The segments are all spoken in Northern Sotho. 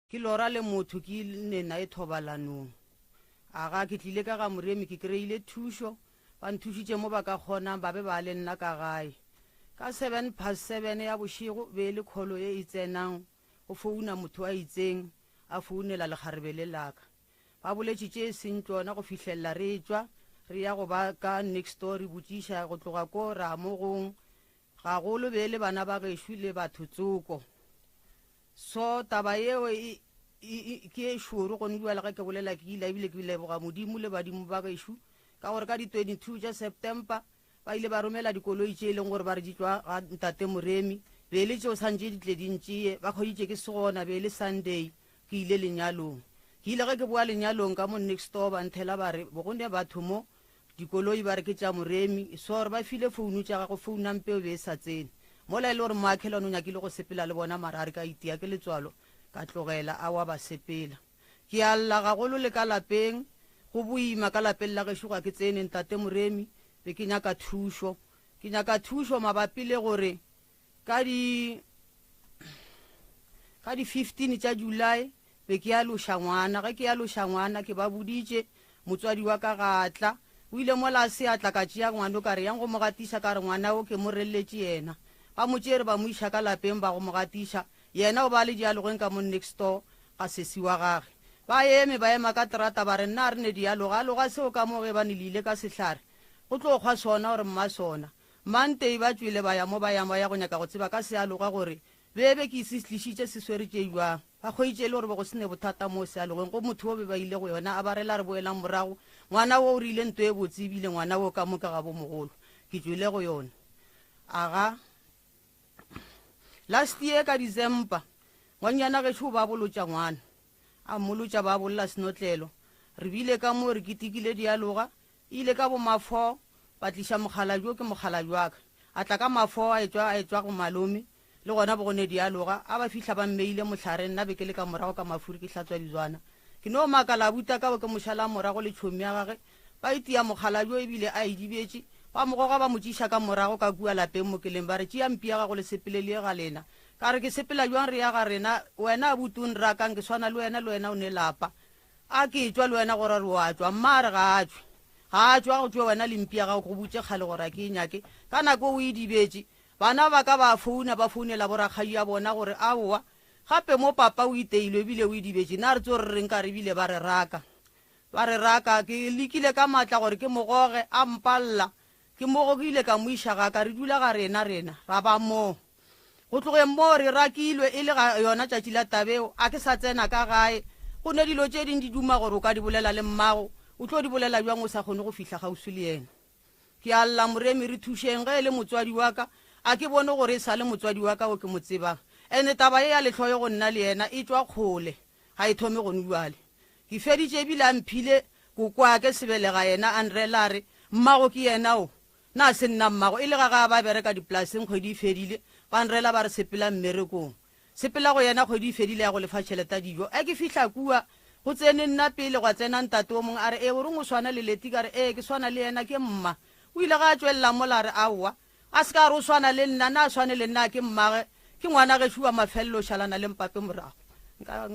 Ke lora le motho ke ne nae thobalanong. Aga, ke tlile ka ga Moremi, ke kreile thušo. Ba nthušitše mo ba ka kgonang, ba be ba le nna ka gae. Ka seven past seven ya bošego, be e le kholo ye e tsenang, go founa motho a itseng, a founela lekgarebe le la ka. Ba boletše tše e seng tšona go fihlelela re etšwa, re ya go ba ka next door re botšiša, go tloga ko ra mo gong, Gagolo be e le bana ba gešo le batho tsoko. So taba yeo e, e, e, ke e šoro gone bjale ge ke bolela ke ila ebile ke leboga Modimo le badimo ba gešo ka gore ka di 22 tša September ba ile ba romela dikoloi tše e leng gore ba re di tšwa ga ntate Moremi be e le tšeo santše di tle di ntšeye ba kgweditše ke se gona be e le Sunday ke ile lenyalong ke ile ge ke boa lenyalong ka mo next door ba nthela ba re bogone batho mo Dikoloi ba re ke tša Moremi, sor ba file founu tša gagwe founu ampe o be e sa tsene. Mola e le gore moakhelwane o nyakile go sepela le bona mara a re ka itia ke letswalo ka tlogela a wa ba sepela. Ke a lla gagolo le ka lapeng, go boima ka lapeng la gešo ga ke tsene ntate Moremi, be ke nyaka thušo. Ke nyaka thušo mabapi le gore Ka di ka di 15 tša July be ke aloša ngwana. Ge ke aloša ngwana ke ba boditše motswadi wa ka ga a tla. O ile mola a se a tla ka tšea ngwano ka re yang go mo gatiša ka re ngwana o ke mo relletše yena. Ba mo tšere ba mo iša ka lapeng ba go mo gatiša. Yena o ba le dialogeng ka mo next door ga sesi wa gage. Ba eme ba ema ka terata ba re nna a re ne dialoga aloga seo ka mo ge bane le ile ka sehlare go tlo kgwa sona gore mma sona. Mantei ba tšwele ba ya mo ba yang ba ya go nyaka go tseba ka sealoga gore be be ke se tlišitše se swere tše bjang. Ba hweditše e le gore be go se ne bothata moo sealogeng go motho wo be ba ile go yona a ba rela re boelang morago ngwana wo o rile nto e botse ebile ngwana wo ka mo ke gabo mogolo ke tšwele go yona. Aga last year ka December ngwannyana gešo o ba bolotša ngwana a mmolotša ba bolla senotlelo re bile ka mo re ketekile dialoga E ile ka bo mafo, ba tliša mokgalabje, ke mokgalabje wa ka. A tla ka mafo a etšwa, a etšwa go malome, le gona bo go ne dialoga. A ba fihla ba mmeile mohlareng, nna be ke le ka morago ka mafuri ke hlatswa dizwana. Ke no makala abuti ka bo ke mo šala morago le tšhomi ya gage. Ba itia mokgalabje ebile a idibetše. Ba mo goga ba mo tšiša ka morago ka kua lapeng mokeleng ba re, Tšea mpi ya gago le sepele le ye ga lena. Ka re, Ke sepela bjang re ya ga rena? Wena abuti o nrakang? Ke swana le wena, le wena o ne lapa. A ke tšwa le wena gore re o a tšwa? Mma a re ga a tšwe. Ga a tšwe, a go tšwe wena le mpi ya gago, ke go botše kgale gore a ke e nyake. Ka nako o e dibetše. Bana ba ka ba founa, ba founela borakgadi ya bona gore aowa, gape mo papa o iteilwe ebile o e dibetše, na re tso re reng ka re ebile ba re raka. Ba re raka. Ke lekile ka maatla gore ke mo goge, a mpalla. Ke mo gogile ka mo iša ga ka, re dula ga rena, rena ra ba moo. Go tlogeng moo re rakilwe e le ga yona tšatši la tabeo, a ke sa tsena ka gae. Go ne dilo tše ding di duma gore o ka di bolela le mmago, o tlo di bolela bjang o sa kgone go fihla kgauswi le yena. Ke a lla, Moremi, re thušeng, ge e le motswadi wa ka, a ke bone gore e sa le motswadi wa ka o ke mo tsebang. Ene taba ye ya lehloyo go nna le yena e tšwa kgole, ga e thome gone bjale. Ke feditše ebile a mphile kokoake sebelega yena a nrela a re, Mmago ke yena o. Na se nna mmago? E le ga ga ba bereka dipolaseng kgwedi e fedile, ba nrela ba re sepela mmerekong. Sepela go yena kgwedi e fedile ya go lefa tšhelete ya dijo. Ge ke fihla kua, go tsene nna pele gwa tsena ntate o mongwe a re, Ee, o reng o swana le Letty? Ka re, Ee, ke swana le yena, ke mma. O ile ge a tšwelela mola a re, Aowa, a se ka a re o swana le nna, na a swane le nna, ke mmage, ke ngwana gešo wa mafelelo o šalana le mpape morago. Nka.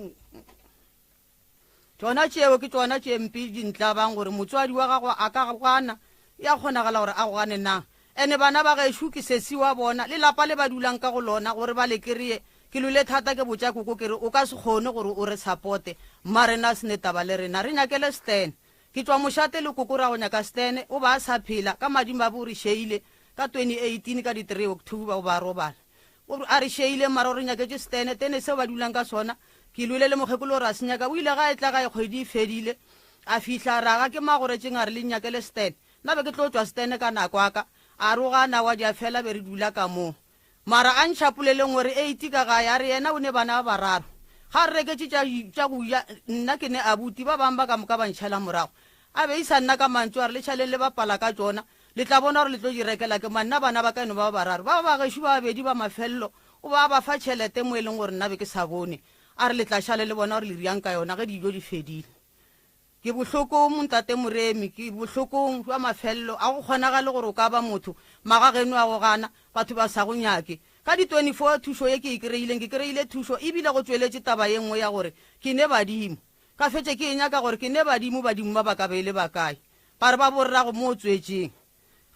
Tšona tšeo ke tšona tše mpe di ntlabang gore motswadi wa gago a ka gana, ya kgonagala gore a go gane na? Ene bana ba gešo ke sesi wa bona le lapa le ba dulang ka go lona gore ba le kereye. Ke lwele thata ke botša koko ke re o ka se kgone gore o re sapote, mma rena a se ne taba le rena, re nyakele Stan. Ke tšwa mošate le koko ra go nyaka Stan, o ba a sa phela, ka madimabe o re šeile ka 2018 ka di 3 October o ba a robala. O re, A re šeile, mara o re nyaketše setene, tene seo ba dulang ka sona. Ke lwele le mokgekolo gore a se nyaka. O ile ga etla gae kgwedi e fedile. A fihla, a re, Aga ke magoretšeng a re le nnyakele setene. Nna be ke tlo tšwa setene ka nako a ka. A rogana, wa dia fela be re dula ka moo. Mara a ntšha polelong gore eight ka gae, a re yena o ne bana ba bararo. Ga re reketše tša, tša go ja, nna ke ne abuti, ba bang ba ka moka ba ntšhela morago. A be isa nna ka mantšu a re, Le šaleng le bapala ka tšona. Le tla bona gore le tlo di rekela ke mang. Nna bana ba ka e no ba ba bararo. Ba ba gešo ba babedi ba mafelelo o ba a ba fa tšhelete mo e leng gore nna be ke sa bone. A re le tla šale le bona gore le riang ka yona ge dijo di fedile. Ke bohlokong, Ntate Moremi, ke bohlokong bja mafelelo. A go kgonagale gore o ka ba motho, magageno a go gana, batho ba sa go nyake. Ka di 24 thušo ye ke e kry-ileng, ke kry-ile thušo ebile go tšweletše taba ye nngwe ya gore ke ne badimo. Ka fetše ke e nyaka gore ke ne badimo, badimo ba ba ka be e le ba kae? Ba re ba borrago mo o tswetšeng.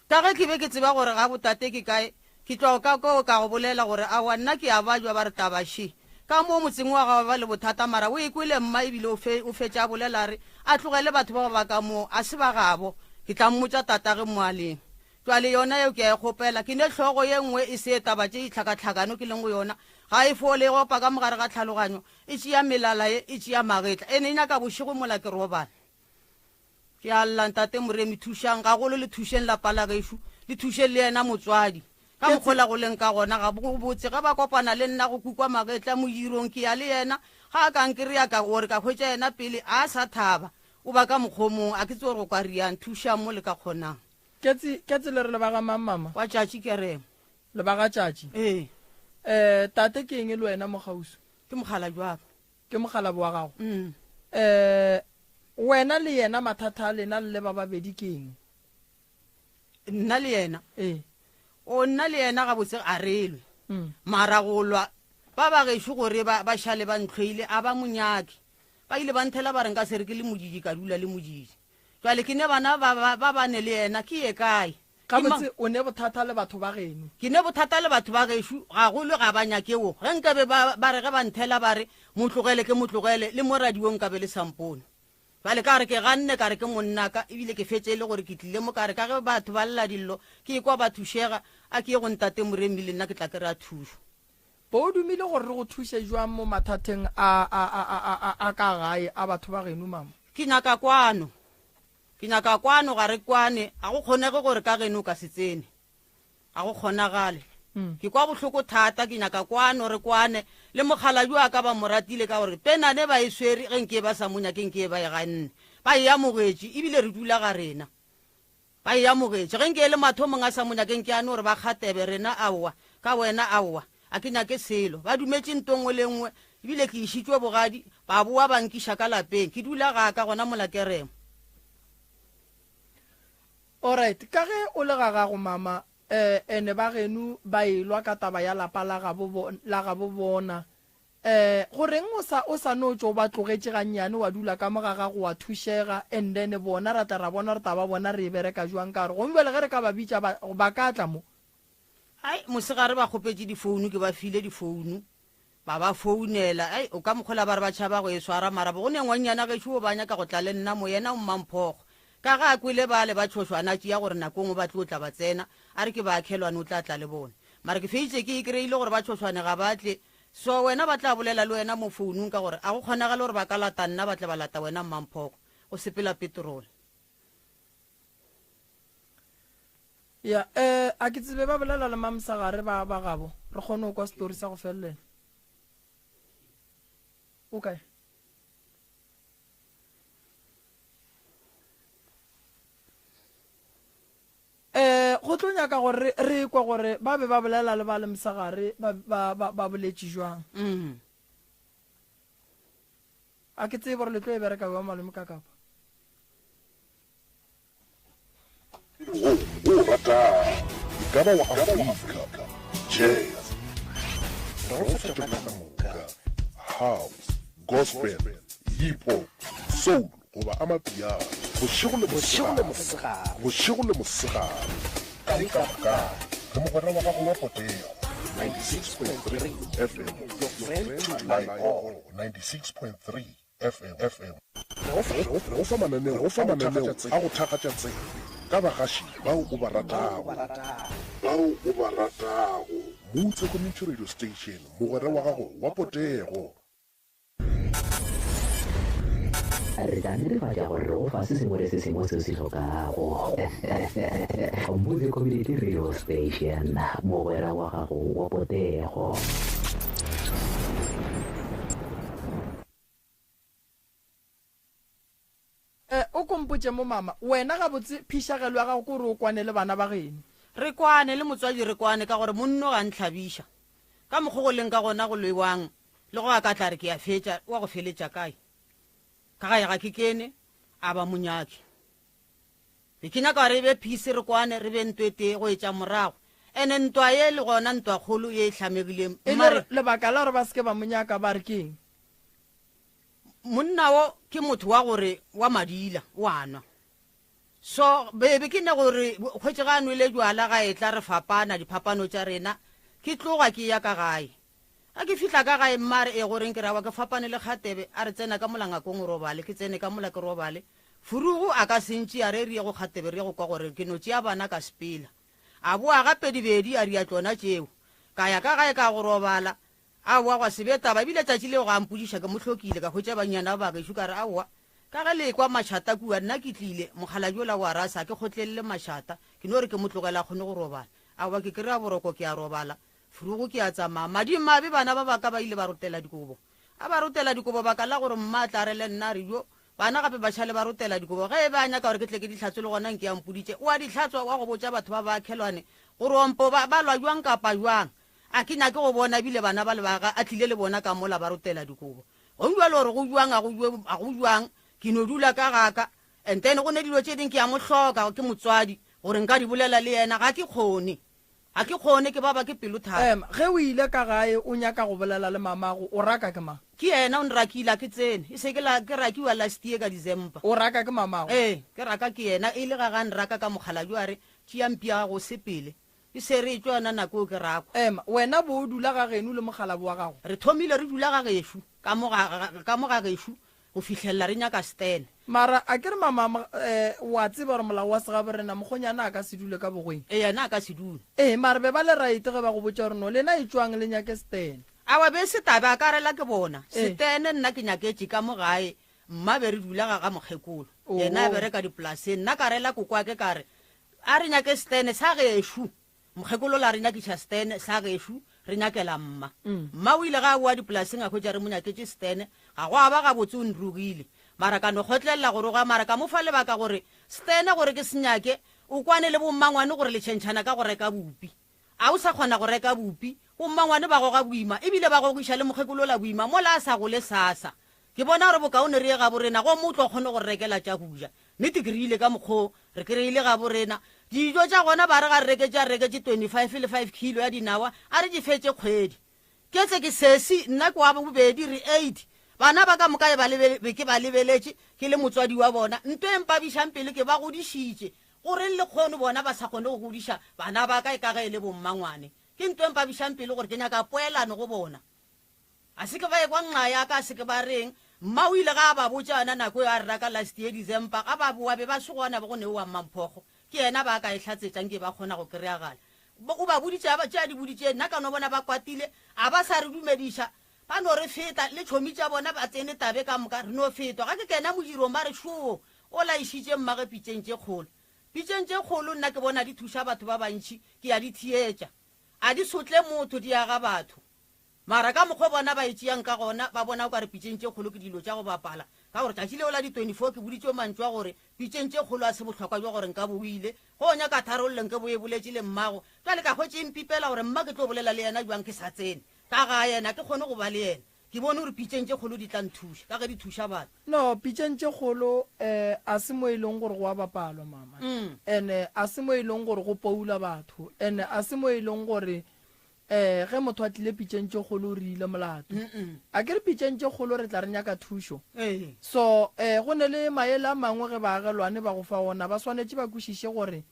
Ka ge ke be ke tseba gore ga botate ke kae, ke tlo ka koo ka go bolela gore aowa nna ke a bajwa ba re taba še. Ka moo motseng wa ga ba le bothata mara o e kwele mma ebile o fe o fetša a bolela a re a tlogele batho bao ba ka moo a se ba gabo ke tla mmotša tatage mo a leng. Jwale yona yeo ke a e kgopela ke ne hlogo ye nngwe e se taba tše ditlhakatlhakano ke leng go yona ga e fole e opa ka mogare ga tlhaloganyo e tšea melala ye e tšea magetla ene e nyaka bošego mola ke robala. Ke a lla, Ntate Moremi, thušang, gagolo le thušeng lapa la gešo, le thušeng le yena motswadi. Ka mokgwa la go leng ka gona, ga go botse ge ba kopana le nna go kukwa magetla modirong, ke ya le yena, ga a ka nkry-a ka gore ka hwetša yena pele a sa thaba, o ba ka mokgwa o mongwe, a ke tsebe gore go ka riang, thušang mo le ka kgonang. Ke tse le re le ba ga mang mama? Wa tšatši kereng. Le ba ga tšatši? Ee. Eh, tate ke eng le wena mokgauswi? Ke mokgalabje wa ka. Ke mokgalabje wa gago? Mm. Eh, wena le yena mathata a lena le le ba babedi ke eng? Nna le yena? Ee. O nna le yena gabotse a re lwe. Mm. Mara go lwa ba ba gešo gore ba ba šale ba ntlhoile a ba monyake. Ba ile ba nthela ba re nka se re ke le modidi ka dula le modidi. Jwale ke ne bana ba ba ba bane le yena ke ye kae? Gabotse o ne bothata le batho ba geno. Ke ne bothata le batho ba gešo, gagolo ga ba nyake wo. Ge nkabe ba, ba re ge ba nthela ba re, Mo tlogele, ke mo tlogele, le mo radiong nkabe le sa mpone. Bjale ka re ke ganne, ka re ke monnaka, ebile ke fetše e le gore ke tlile mo, ka re ka ge batho ba lla dillo, ke ekwa ba thušega, a ke ye go ntate Moremi le nna ke tla kry-a thušo. Bo o dumile gore re go thuše jwang mo mathateng a, a, a, a, a, a ka gae a batho ba geno, mama? Ke nyaka kwano. Ke nyaka kwano, ga re kwane. Ga go kgonege gore ka geno o ka se tsene. Ga go kgonagale. Ke kwa bohloko thata, ke nyaka kwano, re kwane. Le mokgalabje wa ka ba mo ratile ka gore penane ba e swere, ge nke ba sa mo nyake nke ba e ganne. Ba e amogetše, ebile re dula ga rena. Ba e amogetše. Ge nke e le mathomong a sa mo nyake nke a no re ba kgatebe rena, aowa, ka wena, aowa, a ke nyake selo. Ba dumetše nto nngwe le nngwe, ebile ke išitšwe bogadi, ba boa ba nkiša ka lapeng. Ke dula ga ka gona mola keremo. Alright, ka ge o le ga gago mama, eh, ene ba geno ba elwa ka taba ya lapa la gabo, la gabo bona, eh, go reng o sa, o sa no tšwa o ba tlogetše gannyane wa dula ka mo ga gago wa thušega, and then bona ra tla ra bona gore taba bona re e bereka jwang, ka gore gongwe bjale ge re ka ba bitša ba, ba ka tla mo. Ai, mosegare ba kgopetše difounu, ke ba file difounu, ba ba founela. Ai, o ka mokgola ba re ba tšhaba go e swara, mara bo go ne ngwannyana gešo o ba nyaka go tla le nna mo, yena o mmamphogo. Ka ge a kwele bale ba tšhošwana, a tšea gore nako nngwe ba tlo tla ba tsena, a re ke ba akhelwane o tla tla le bona. Mara ke feitše ke e kry-ile gore ba tšhošwane ga ba tle, so wena ba tla bolela le wena mo founung ka gore a go kgonagale gore ba ka lata nna ba tle ba lata wena mmamphogo, go sepela petrol. Ya, eh, a ke tsebe ba bolela le mamsagare ba ba gabo, re kgone go kwa story sa go felelela. O kae? Eh, go tlo nyaka gore re kwe gore ba be ba bolela le ba le msagare ba ba ba, ba boletše jwang. Mm. A ke tsebe gore le tlo e bereka jwang malome ka kapa. Wo o o ratago, e ka ba wa Afrika, jazz, re go fa tšona ka moka, house, gospel, hip hop, soul goba amapiano, bošego le mosegare, bošego le mosegare, kae kapa kae, re mogwera wa gago wa potego, 96.3 FM, your friend to rely on, 96.3 FM, FM. Re go fa mananeo a go thakgatša tsebe ka bagaši bao o ba ratago. Bao o ba ratago. Moutse Community Radio Station, mogwera wa gago wa potego. Re tla netefatša gore re go fa se sengwe le se sengwe se o se hlokago. Moutse Community Radio Station, mogwera wa gago wa potego. Eh, o ko mpotše mo mama, wena gabotse phišagelo ya gago ke gore o kwane le bana ba geno. Re kwane le motswadi re kwane ka gore monno ga ntlhabiša. Ka mokgo go leng ka gona go lwewang le go a ka tla re ke a fetša, wa go feletša kae? Ka gae ga ke kene, a ba monyake. Be ke nyaka gore e be peace re kwane re be nto e tee go etša morago. Ene ntwa ye le gona ntwakgolo ye e hlamegileng. E le lebaka la gore ba se ke ba mo nyaka ba re ke eng? Monna wo ke motho wa gore wa madila, o a nwa. So bebe ke ne gore hwetše ga a nwele jwala ga etla re fapana diphapano tša rena, ke tloga ke ya ka gae. Ga ke fihla ka gae mma a re, E goreng ke re awa ke fapane le Kgatebe, a re tsena ka mola ngakong o robale, ke tsene ka mola ke robale. Furugu a ka se ntšee a re re ye go Kgatebe re ye go kwa gore ke no tšea bana ka sepela. A boa gape dibedi a ria tšona tšeo. Ka ya ka gae ka go robala. Aowa gwa se be taba, ebile tšatši leo ga a mpotšiša ke mo hlokile, ka hwetša bannyana ba gešo ka re aowa ka ge le ekwa mašata kua nna ke tlile, mokgalabje ola wa rasa ke kgotlelele mašata, ke no re ke mo tlogela a kgone go robala. Aowa ke kry-a boroko ke a robala, frugo ke a tsamaya. Madimabe bana ba ba ka ba ile ba rotela dikobo. A ba rotela dikobo baka la gore mma a tla re le nna a re jo bana gape ba šale ba rotela dikobo, ge e be a nyaka gore ke tle ke di hlatswe le gona nke a mpoditše, o a di hlatswa wa go botša batho ba baakhelwane gore ompo ba ba lwa jwang kapa jwang. A ke nyake go bona ebile bana ba le ba ga a tlile le bona ka mola ba rotela dikobo. Gong bjalo gore go bjang a go bjwe a go bjang ke no dula ka ga ka. And then go ne dilo tše ding ke a mo hloka ke motswadi gore nka di bolela le yena ga ke kgone. Ga ke kgone ke baba ke pelo thata. Em, ge o ile ka gae o nyaka go bolela le mamago o raka ke mang? Ke yena o nrakile a ke tsene e se ke la ke rakiwa last year ka December. O raka ke mamago? Ee, ke raka ke yena e le ga ga nraka ka mokgalabje a re tšea mpi ya gago o sepele. E se re etšwa yona nako eo ke rakwa. Ema, wena bo o dula ga geno le mokgalabo wa gago? Re thomile re dula ga gešu, ka mo ga, ga, ka mo ga gešu, go fihlelela re nyaka Stan. Mara a ke re mama, eh, o a tseba gore molao wa segaborena, mokgonyana a ka se dule ka bogweng? Ee, yena a ka se dule. Ee, mara be ba le right ge ba go botša gore no, lena etšwang le nyake Stan. Awa, be se taba, a ka rela ke bona. Ee. Stan nna ke nyaketše ka mo gae, mma be re dula ga ga mokgekolo. Yena a Oo. bereka dipolaseng. Nna ka rela kokoake ka re, A re nyake setene sa gešu. Mokgekolo la re nyakiša setene sa gešu, re nyakela mma. Mma o ile ge a boa dipolaseng a hwetša re mo nyaketše setene, ga gwa ba gabotse o nrogile. Mara ka no kgotlelela go roga mara ka mo fa lebaka gore setene gore ke se nyake, o kwane le bommangwane gore le tšhentšhana ka go reka bupi. A o sa kgona go reka bupi? Bommangwane ba goga boima, e bile ba gogiša le mokgekolola boima mola a sa gole sasa. Ke bona gore bokaone re ye gaborena gomme o tlo kgone go re rekela tša go ja. Nnete ke rile ka mokgwa o, re kry-ile gaborena. Dijo tša gona ba re ga re reketše, a re reketše 25 le 5 kilo ya dinawa, a re di fetše kgwedi. Ke tse ke sesi, nna ke wa bobedi, re eight. Bana ba ka moka e ba lebe, be ke ba lebeletše ke le motswadi wa bona. Nto e mpabišang pelo ke ba godišitše. Go reng lekgono bona ba sa kgone go godiša bana ba ka e ka ge e le bommangwane? Ke nto e mpabišang pelo gore ke nyaka poelano go bona. A se ke ba ekwa nxa ya ka, a se ke ba reng. Mma o ile ga a ba botša yona nako eo a re raka last year December, ga ba boa be ba se gona be go neowa Mmamphogo. Ke yena ba ka e hlatsetša nke ba kgona go kry-agala. O ba boditše a ba tše a di boditše, nna ka no bona ba kwatile, a ba sa re dumediša, ba no re feta, le tšhomi tša bona ba tsene tabe ka moka, re no fetwa. Ga ke kena modirong ba re, Šoo, o laišitše mmage pitšeng tše kgolo. Pitšeng tše kgolo nna ke bona di thuša batho ba bantši, ke a di theetša. A di sotle motho, di aga batho. Mara ka mokgwa bona ba e tšeang ka gona, ba bona o ka re pitšeng tše kgolo ke dilo tša go bapala. Ka gore tšatši leo la di 24 ke boditšwe mantšu a gore pitšeng tše kgolo a se bohlokwa bja gore nka bo o ile go o nyaka tharollo nke bo e boletše le mmago. Bjale ka hwetše e mpipela gore mma ke tlo bolela le yena bjang ke sa tsene ka ga yena ke kgone go ba le yena. Ke bone gore pitšeng tše kgolo di tla nthuša ka ge di thuša batho. No, pitšeng tše kgolo um a se mo e leng gore go a bapalwa mama. And a se mo e leng gore go poula batho. And a se mo e leng gore Ee, ge motho a tlile pitšeng tše kgolo o re ile molato. A ke re pitšeng tše kgolo re tla re nyaka thušo. So um go ne le maele a mangwe ge baagelwane ba go fa ona ba swanetše ba kwešiše gore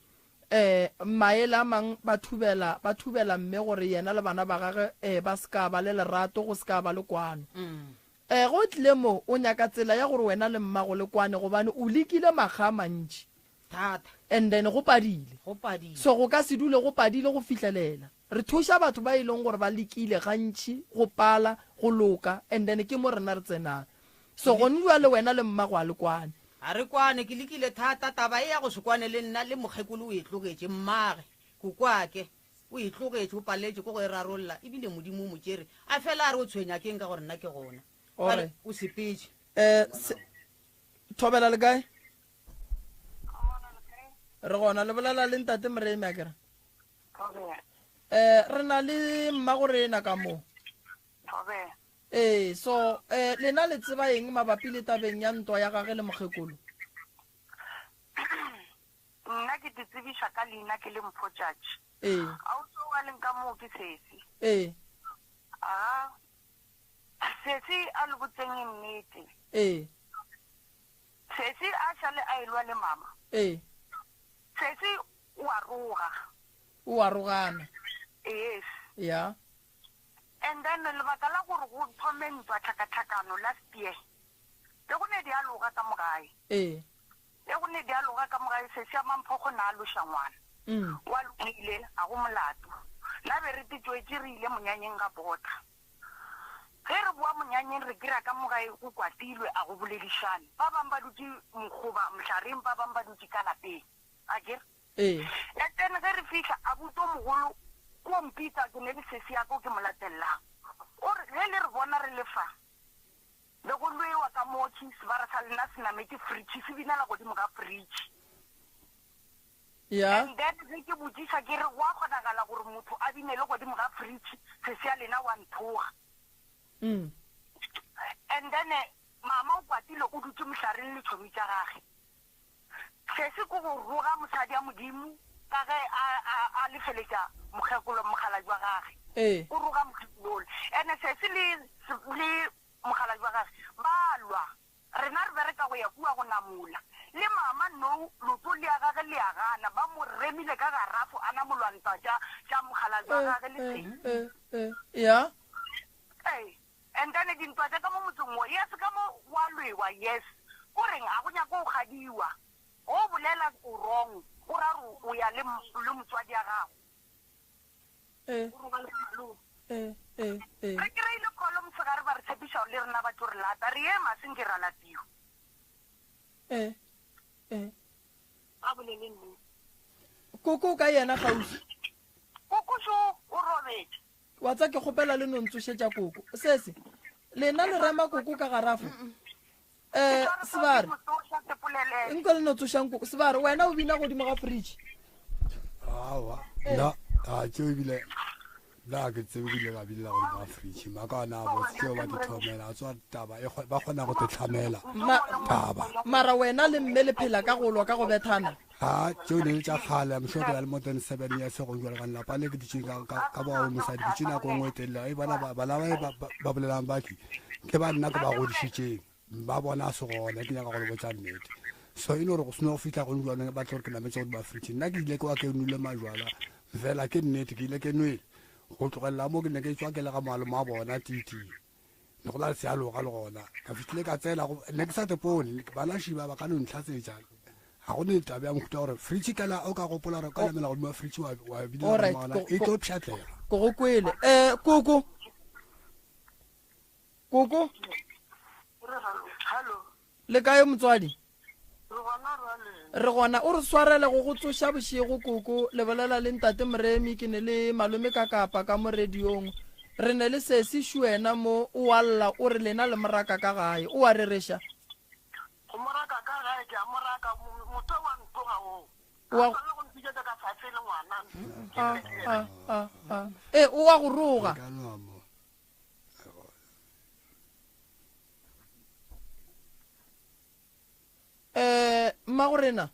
um maele a mang ba thubela ba thubela mme gore yena le bana ba gage um ba se ka ba le lerato go se ka ba le kwano. Um ge o tlile mo o nyaka tsela ya gore wena le mmago le kwane gobane o lekile makga a mantši. Thata. And then go padile. Go padile. So go ka se dule go padile go fihlelela. Re thuša batho ba e leng gore ba lekile gantši go pala, go loka, and then ke mo rena re tsenang. So gone bjale wena le mmago a le kwane. Ga re kwane, ke lekile thata. Taba e ya go se kwane le nna le mokgekolo o e tlogetše. Mmage, kokoake, o e tlogetše, o paletše ke go e rarolla, ebile Modimo o mo tšere. A fela a re o tshwenya ke'ng ka gore nna ke gona. Bjale o sepetše. Eh, se, Thobela le kae? Re gona, le bolela le ntate Moremi a kere? Eh, re na le mmagorena ka mo. Ee, so eh, lena le tseba eng mabapi le tabeng ya ntwa ya gage le mokgekolo? Nna ke te tsebiša ka leina ke le Mpho Tšatši. Ee. Ausi o a leng ka moo ke sesi. Ee. Aga, sesi a le botseng nnete. Ee. Sesi a šale a elwa le mama. Ee. Sesi o a roga. O a rogana. Yes. Ya. And then lebaka la gore go thome ntwa tlhakatlhakano last year, be go ne dialoga ka mo gae. Ee. Be go ne dialoga ka mo gae, sesi ya Mamphokgo na a loša ngwana. O a lokile, ga go molato. La be re titšwetše re ile monyanyeng ga Botha. Ge re boa monyanyeng re kry-a ka mo gae go kwatilwe, a go boledišane. Ba bang ba dutše mokgoba mohlareng, ba bang ba dutše ka lapeng. Akere? Ee. And then ge re fihla, abuti o mogolo o mpitsa, ke ne le sesi ya ka o ke mo latellang. O re, Ge le re bona re le fa, be go lwewa ka motši, sebara sa lena se nametše fridge, se binela godimo ga fridge. Ya. And then ge ke botšiša ke re, Gwa kgonagala gore motho a binele godimo ga fridge, sesi ya lena wa nthoga. And then mama o kwatile o dutše mohlareng le tšhomi tša gage. Sesi ke go roga mosadi a Modimo ka ge a, a, a lefeletša mokgekolo mokgalabje wa gage. Ee. O roga mokgekolo yola. Ene sesi le, le mokgalabje wa gage ba lwa. Rena re bereka go ya kua go namola. Le mama nou loto le ya gage le a gana. Ba mo remile ka garafo a namolwa ntwa tša, tša mokgalabje wa gage le Ee, sesi. ee, ee. Ya. Ee. And then dintwa tša ka mo motseng wo, yes, ka mo go a lwewa, yes. Ko reng ga go nyake go kgadiwa. Ge o bolela o wrong, go ra gore o ya le, le motswadi ya gago. Eh. O roba lemalong. Eh, eh, eh. Re kry-ile call mosegare ba re tshepiša gore le rena ba tlo re lata. Re ema se nke ra latiwa. Eh, eh. Ba bolele nnete. Koko o ka yena kgauswi? Koko šo o robetše. Wa tsa ke kgopela le no ntsošetša koko. Sese, lena le rema koko ka garafo? Eh, Sebare. Nko le no tsošang koko. Sebare, wena o bina godimo ga fridge. Aowa, nna a tšeo ebile nna ke tsebe ebile ba binela godimo ga fridge. Maka ona a botse tšeo ba di thomela, a tswa taba e ba kgona go te tlhamela taba. Mara wena le mme le phela ka go lwa ka go bethana. A tšeo ne le tša kgale, I'm sure ke na le more than 7 years go jwale ka lapa le ke dutše ka, ka, ka boa mosadi ke dutše nako e nngwe e telele. E bona ba, bana ba ba, ba, ba bolelang ba ke, ke ba nna ke ba godišitšeng, ba bona se gona, ke nyaka go le botša nnete. So e no re go seno go fihla go jwale ba tlo re ke nametse godimo ga fridge. Nna ke ile ke wa ke nwele majwala, fela ke nnete ke ile ke nwele. Go tlogelela mo ke ne ke tswa ke le ga malome wa bona tee-tee. Ne go na le sealoga le gona. Ka fihlile ka tsena go, ne ke sa tepone, bana šiba ba ka no ntlhatsetša. Ga go ne taba ya mohuta gore fridge kana o ka gopola gore o ka namela godimo ga fridge wa, wa binela Alright, godimo ga ko- yona, e ko- tlo pšhatlega. Ko go kwele. Eh, koko. Koko. Hello. Le kae motswadi? Re gona rwaleng. Re gona. O re swarele go go tsoša bošego koko. Le bolela le ntate Moremi, ke ne le malome ka kapa ka mo radiong. Re ne le sesi Shuena mo o a lla o re lena le moraka ka gae. O a rereša? Go moraka ka gae ke a moraka, motho wa ntloga o. O a A swanela go mpitšetša ka fase le ngwana. A a a a. E o a go roga. Ka nwa mo. Eh, mmagorena,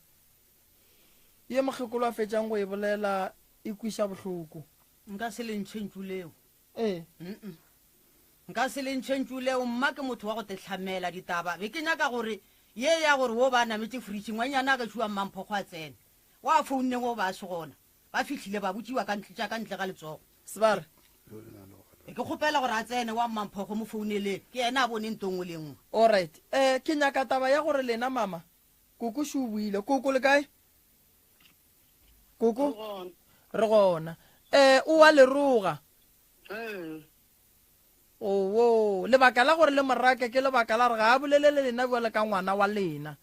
ye mokgekolo a fetšang go e bolela e kwiša bohloko. Nka se le ntšhe ntšu leo. Ee. Mm-mm. Nka se le ntšhe ntšu leo, mma ke motho wa go tehlamela ditaba. Be ke nyaka gore ye ya gore wo ba nametše fridge, ngwanyana a gešo wa Mmamphogo a tsene. Wa founne wo ba se gona. Ba fihlile ba botšiwa ka ntle, tša ka ntle ga letsogo. Sebare. Ke kgopela gore a tsene wa Mmamphogo mo founeleng, ke yena a bone nto nngwe le nngwe. Alright. Eh, ke nyaka taba ya gore lena mama, koko šo o boile. Koko le kae? Koko? Re gona. Eh, o a le roga. Ee. Owo, lebaka la gore le mo rake ke lebaka la gore ga a bolele le lena bjalo ka ngwana wa lena.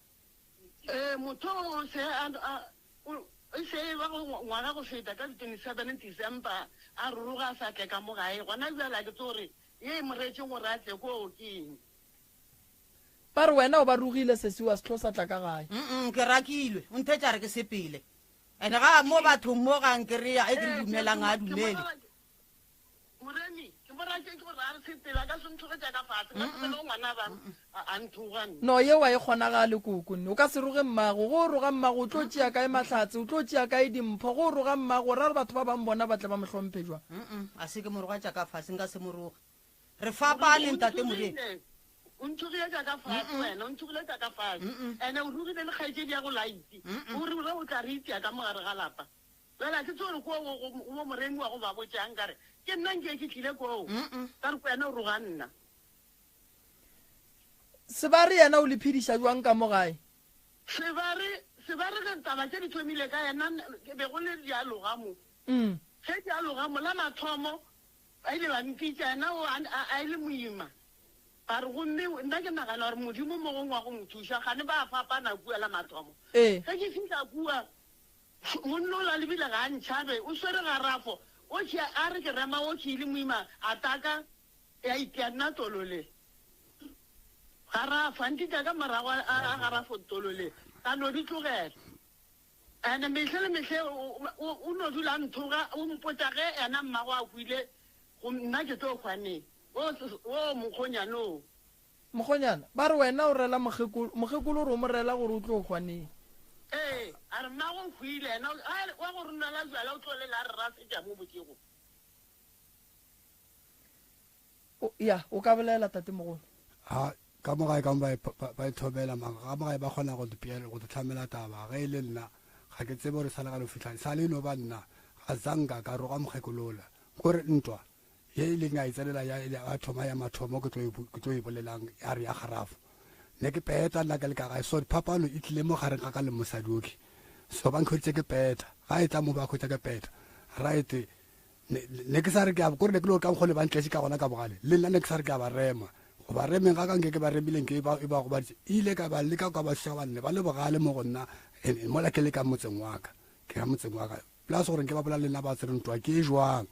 Ee, motho o se a, a, O, e se e ba go ngwaga go feta ka di 27 December a ruruga a sa tle ka mo gae. Gona bjale a ke tsebe gore ye e mo reetšeng gore a tle koo ke eng. Ba re wena o ba rugile sesi wa se tlo sa tla ka gae. Mm-mm, ke rakilwe. O nthetša a re ke sepele. And ga mo bathong mo ga nkereya e ke re Ee, dumelang ga a ke mo dumele. rera, Moremi, ke mo rakile. ke gore a re sepela ka se nthoge jaaka fatshe nka se bele ngwana ba a nthoga nna. No yeo a e kgonagale koko nne o ka se roge mmago go o roga mmago o tlo tšea kae mahlatse o tlo tšea kae dimpho go o roga mmago o ra gore batho ba bang bona ba tle ba mo hlomphe jwang. A se ke mo roga tša ka fase nka se mo roge re fapane ntate Moremi. O nthogile jaaka fatshe wena o nthogile jaaka fatshe ene o rogile le kgaetšedi ya go laite o re o tla re itia ka mogare ga lapa. Bjale a ke tsebe gore koo go bo Moremi wa go ba botšang ka re, Ke nna nke ke tlile koo, ka re ko wena o roga nna. Sebare yena o le phediša bjang ka mo gae? Sebare, Sebare ge taba tše di thomile ka yena, ke be go le dialoga mo. Ge dialoga mo, la mathomo ba ile ba mpitša, yena o a, a e le moima. Ba re, Gomme nna ke nagana gore Modimo mo gongwe wa go mo thuša, kgane ba fapana kua la mathomo. Ee. Ge ke fihla kua, Monna ola lebile ga a ntšhabe, o swere garafo, o tšea a re ke rema o tšeile moima a taka ya itia nna tolo le. Garafo, a ntita ka morago a garafo tolo le, ka no di tlogela. Ene mehle le mehle o no dula a nthoga, o mpotša ge yena mmago a hwile, nna ke tlo hwa neng. O mokgonyane o. Mokgonyana, ba re wena o rela mokgekolo, mokgekolo o re o mo rela gore o tlo hwa neng? Ee, a re mmago o hwile, yena wa go re nwela bjala o tlo lela a re rasetša mo bošego. O, ya, o ka bolela tatemogolo. A, ka mo gae ka mo ba, ba, ba ithomela mang, ka mo gae ba kgona go dipeela, go ditlhamela taba. Ge e le nna, ga ke tsebe gore sa le ga no fihla, sa le no ba nna, ga zanka ka roga mokgekolola. Kore ntwa, Ye e leng ya e tsenela ya ya thoma ya mathomo ke tlo e ke tlo e bolelang ya re ya garafo. Ne ke peta nna ke le ka gae so phapano e tlile mo gareng ga ka le mosadi oke. So ba nkhweditše ke peta. Ga e tla mo ba khwetša ke peta. Right ne ne ke sa re ke a kore ne ke le gore ka mokgwa le ba ntletše ka gona ka bogale le nna ne ke sa re ke a ba rema. Go ba remeng ga ka nke ke ba remileng ke ba e ba gobaditše. Ile ka ba leka ka ba thuša gobane ne ba le bogale mo go nna mola ke le ka motseng wa ka. Ke ka motseng wa ka. Plus gore nke ba bolela le nna ba tsere ntwa ke e jwang.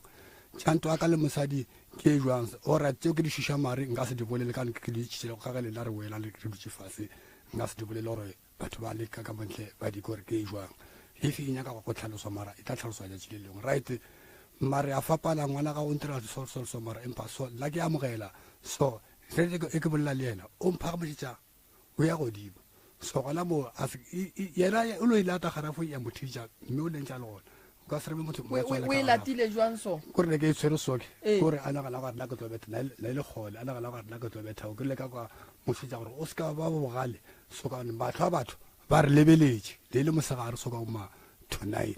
Tša ntwa ka le mosadi ke e jwang. Alright tšeo ke di šiša mare nka se di bolele ka ke di tšitše ka ge lena re boela re dutše fase nka se di bolele gore batho ba leka ka montle ba di gore ke e jwang. If e nyaka go tlhaloswa mara e tla tlhaloswa tšatši le lengwe. Right mare a fapana ngwana ga o ntira so so so mara empa so nna ke amogela so ge e ke bolela le yena o mphagamišetša o ya godimo so gona moo a se yena o lo e lata garafo ya mo thija mme o lentša le gona o ka se reme motho o e latile jwang so kore ne ke e tshwere soke kore a nagana gore nna ke tlo betha na le kgole a nagana gore nna ke tlo betha ke leka kwa mošetša gore o se ka ba bogale so ka batho ba batho ba re lebeletše le le mosegare so ka ma to nine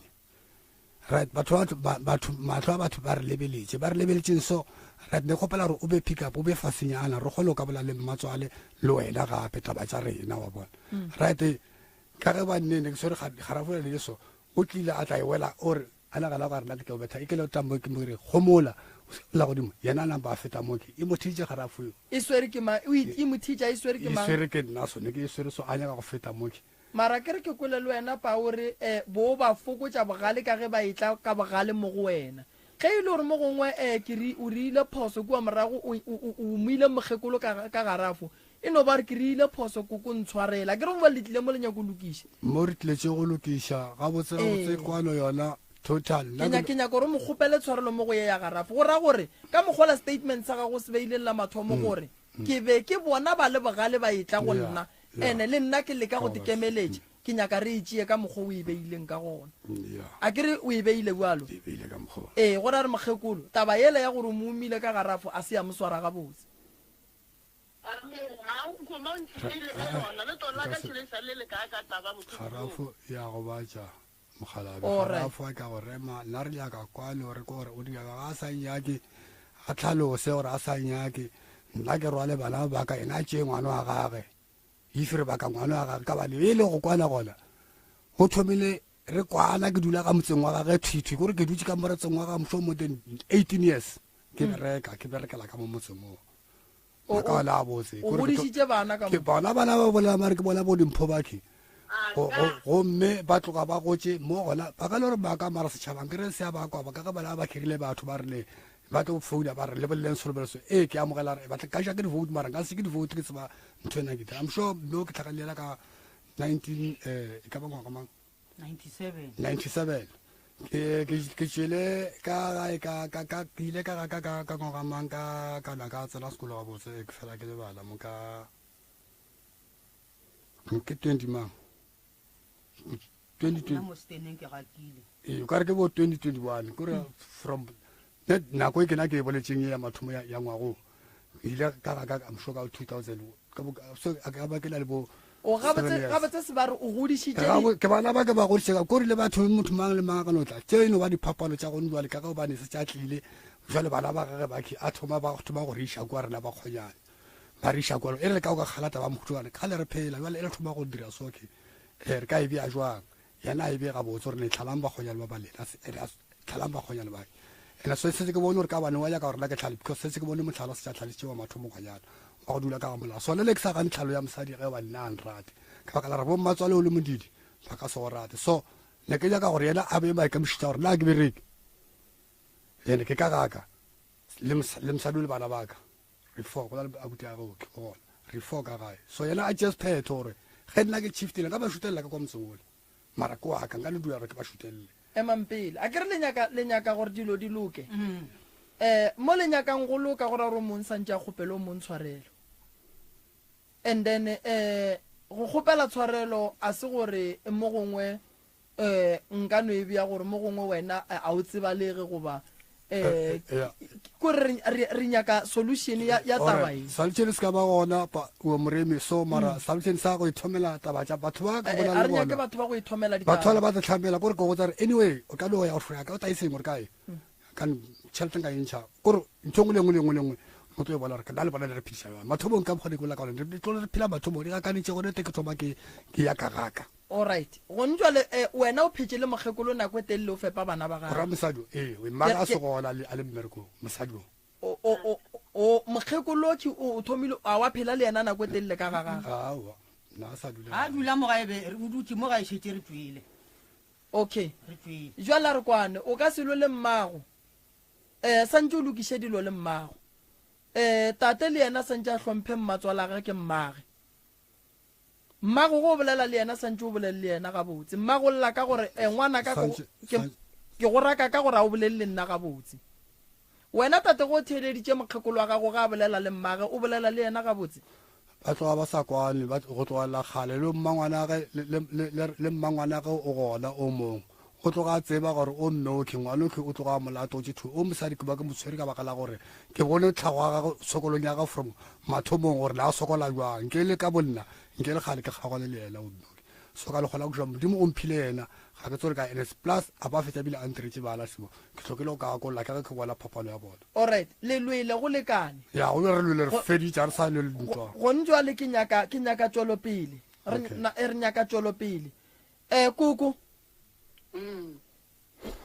Right, batho ba, batho, mahlo a batho ba re lebeletše, ba re lebeletšeng so. Right, ne kgopela gore o be pick up, o be fasenyana, re kgone go ka bola le mmatswale le wena gape taba tša rena, wa bona. Mm. Right, ka ge ba nne ne ke swere garafo le so, o tlile a tla e wela, o re, a nagana gore nna ke tlo betha, e ke le tla mo ke mo re gomola, o se la godimo, yena a napa a feta mo ke, e mo thitše garafo eo. E swere ke mang? E mo thitša e swere ke mang? E swere ke nna so, ne ke e swere so, a nyaka go feta mo ke. Mara ke re ke kwele le wena pa o re eh bo ba fokotša bogale ka ge ba etla ka bogale mo go wena. Ge e le gore mo gongwe eh ke re o riile phoso kua morago o o o umile mokgekolo ka ka garafo, e no ba gore ke riile phoso koko ntshwarele. Akere gongwe le tlile mo le nyako lokiša. Mo re tletše go lokiša gabotse gabotse Ee. kwano yona total. Ke Nna nya ke ke nyaka gore o mo kgopele tshwarelo mo go ye ya garafo. Go ra gore ka mokgwa la statement sa gago o se beileng la mathomo gore ke be ke bona ba le bogale ba etla go Yeah. nna Yeah. Ene le nna ke leka go Go te ba- kemeletša, ke nyaka re e tšee ka mokgwa o e beileng ka gona. Yeah. A ke re o e beile bjalo? E beile ka mokgwa. Ee, go ra re mokgekolo, taba yela ya gore o mo umile ka garafo a se ya mo swara gabotse. Garafo ya gobatša mokgalabje. Alright. Garafo a ka go rema, nna re nyaka kwano re ko gore o di nyaka ga a sa nyake, a tlhalose gore a sa nyake, nna ke rwale bana ba ka, yena a tšee ngwana wa gage. If re baka ngwana wa gage ka bane e le go kwana gona, go thomile re kwana ke dula ka motseng wa gage thwi-thwi, kore ke dutše ka motseng wa gage mohlomong more than 18 years ke bereka, ke berekela ka mo motseng moo. O- Ka ona a botse. O Kore ke tlo- godišitše bana ka ke mo. bona bana ba bolela mare ke bona bo dimpho bakhe. Gomme ba tloga ba gotše mo gona ba ka le gore ba ka mara setšhabang ke re se a ba kwa ba ka ge bana ba kgerile batho ba rile ba tlo founa ba re lebeleleng solobelo so ee ke amogela re batla ka ja ke di-vote mara nka se ke di-vote ke tseba ntho ena ke I'm sure no ke tlhakalela ka 19 e ka ba ngwaga mang 97 97. Ke ke ke tšwele ka gae ka ka ka ke ile ka ga ka ka ka ngwaga mang ka ka na ka tsena sekolo gabotse ke fela ke lebala mo ka ke 20 mang 2020 Nna mo steneng ke gakile. Ee, o ka re ke bo 2021 kore from ne nako e ke na ke e boletseng e ya mathomo ya, ya ngwago ke ile ka ga ka I'm sure ka 2000 ka bo so a ka ba ke na le bo O seven gabotse years. gabotse se ba re o godišitše Ga di- bo- ke bana ba ke ba godiše ka kore le batho motho mang le mang a ka no tla tše e no ba diphapano tša gone jwale ka gobane se tša tlile jwale bana ba gage ba a thoma ba thoma go re iša kwa rena ba kgonyane ba re iša kwa e re ka o ka kgalata ba mohuto kgale re phela jwale e re thoma go dira soke re ka e bea jwang yena a e bee gabotse gore ne tlhalang bakgonyane ba ba lena tlhalang bakgonyane ba ene so setse ke bone gore ka bane wa nyaka gore nna ke tlhale because setse ke bone motlhala se tša tlhalesitše wa mathomo gwa wa go dula ka ga molao sone le ke sa gane tlhalo ya mosadi ge ba nna a nrate ka baka la re bommatswale o le modidi ba ka se go rate so ne ke nyaka gore yena a bee maikemišetša gore nna ke bereke ene ke ka gaka le mosadi le bana baka re four go na le abuti ya gagwe ke gona re four ka gae so yena a tšee sephetho gore ge nna ke chiftile nka ba šutelela ka kwa motseng ole mara ke waka nka no dula gore ke ba šutelele Emang pele. A ke re le nyaka, le nyaka gore dilo di loke. Um mo le nyakang go loka go ra gore o mong santše a kgopele o mong tshwarelo. And then um go kgopela tshwarelo a se gore mo gongwe um nka no e bea gore mo gongwe wena a o tsebalege goba um kore re nyaka solution ya ya taba e. Solution se ka ba gona o moremi so mara mm. solution sa go ithomela taba tša batho ba ka bolela le bona. Batho ba go ithomela ditaba. Batho ba ba tlhamela kore ke go tsare anyway o ka no ya go hloya ka o taiseng gore kae. Mm. Ka tšhelete nka e ntšha kore ntho engwe le engwe le engwe le engwe o tlo e bona gore ke nna le bona le re phediša jang. Mathomong ka mokgwa ne ke bolela ka gona re tlo re phela mathomong di gakanetše gone te ke thoma ke ke ya ka gaka. Alright. Gone jwale eh, wena o phetše le mokgekolo nako e telele o fepa bana ba gago. Ra mosadi o, ee, mmaga a se gona a le mmerekong, mosadi o. O, o, o, o, mokgekolo ke o, o thomile, a wa phela le yena nako e telele ka ga gagwe? Aowa, nna a sa dula. A dula mo gae be, o dutše mo gae šetše re tšwele. Okay. Re tšwele. Jwale a re kwane, o ka se lwe le mmago. Eh, santše o lokiše dilo le mmago. Eh, tate le yena santše a hlomphe mmatswalagwe ke mmage. Mmago go bolela le yena santše o bolele le yena gabotse. Mmago lla ka gore eh, ngwanaka ke, ke, ke go raka ka gore a o bolele le nna gabotse. Wena tate go theeleditše mokgekolo wa gago ga a bolela le mmage, o bolela le yena gabotse? Ba tloga ba sa kwane, ba go tlogelela kgale le mmangwanage le, le, le, le mmangwanage o gona o mong. O tloga a tseba gore o mme okhwi, ngwana okhwi o tloga a mo latotše thwi. O mosadi ke ba ke mo tshwere ka baka la gore ke bone tlhago ya gagwe tshokolong ya gagwe from mathomong gore na a sokola jwang. Nke le ka bonna, nke le kgale ke kgaogane le yena o mme okhwi. So ka lekgola go Modimo o mphile yena, ga ke tsore ka ene plus a ba fetša bile a ntiretše bana sebo. Ke hlokile go ka gakolla ka ge ke bona phapano ya bona. Alright, le lwele go lekane. Ya, go be re lwele re feditše, ga re sa lwele ntwa. Gone jwale ke nyaka, ke nyaka tšwelopele. Re, re nyaka tšwelopele. Eh, koko. Mm.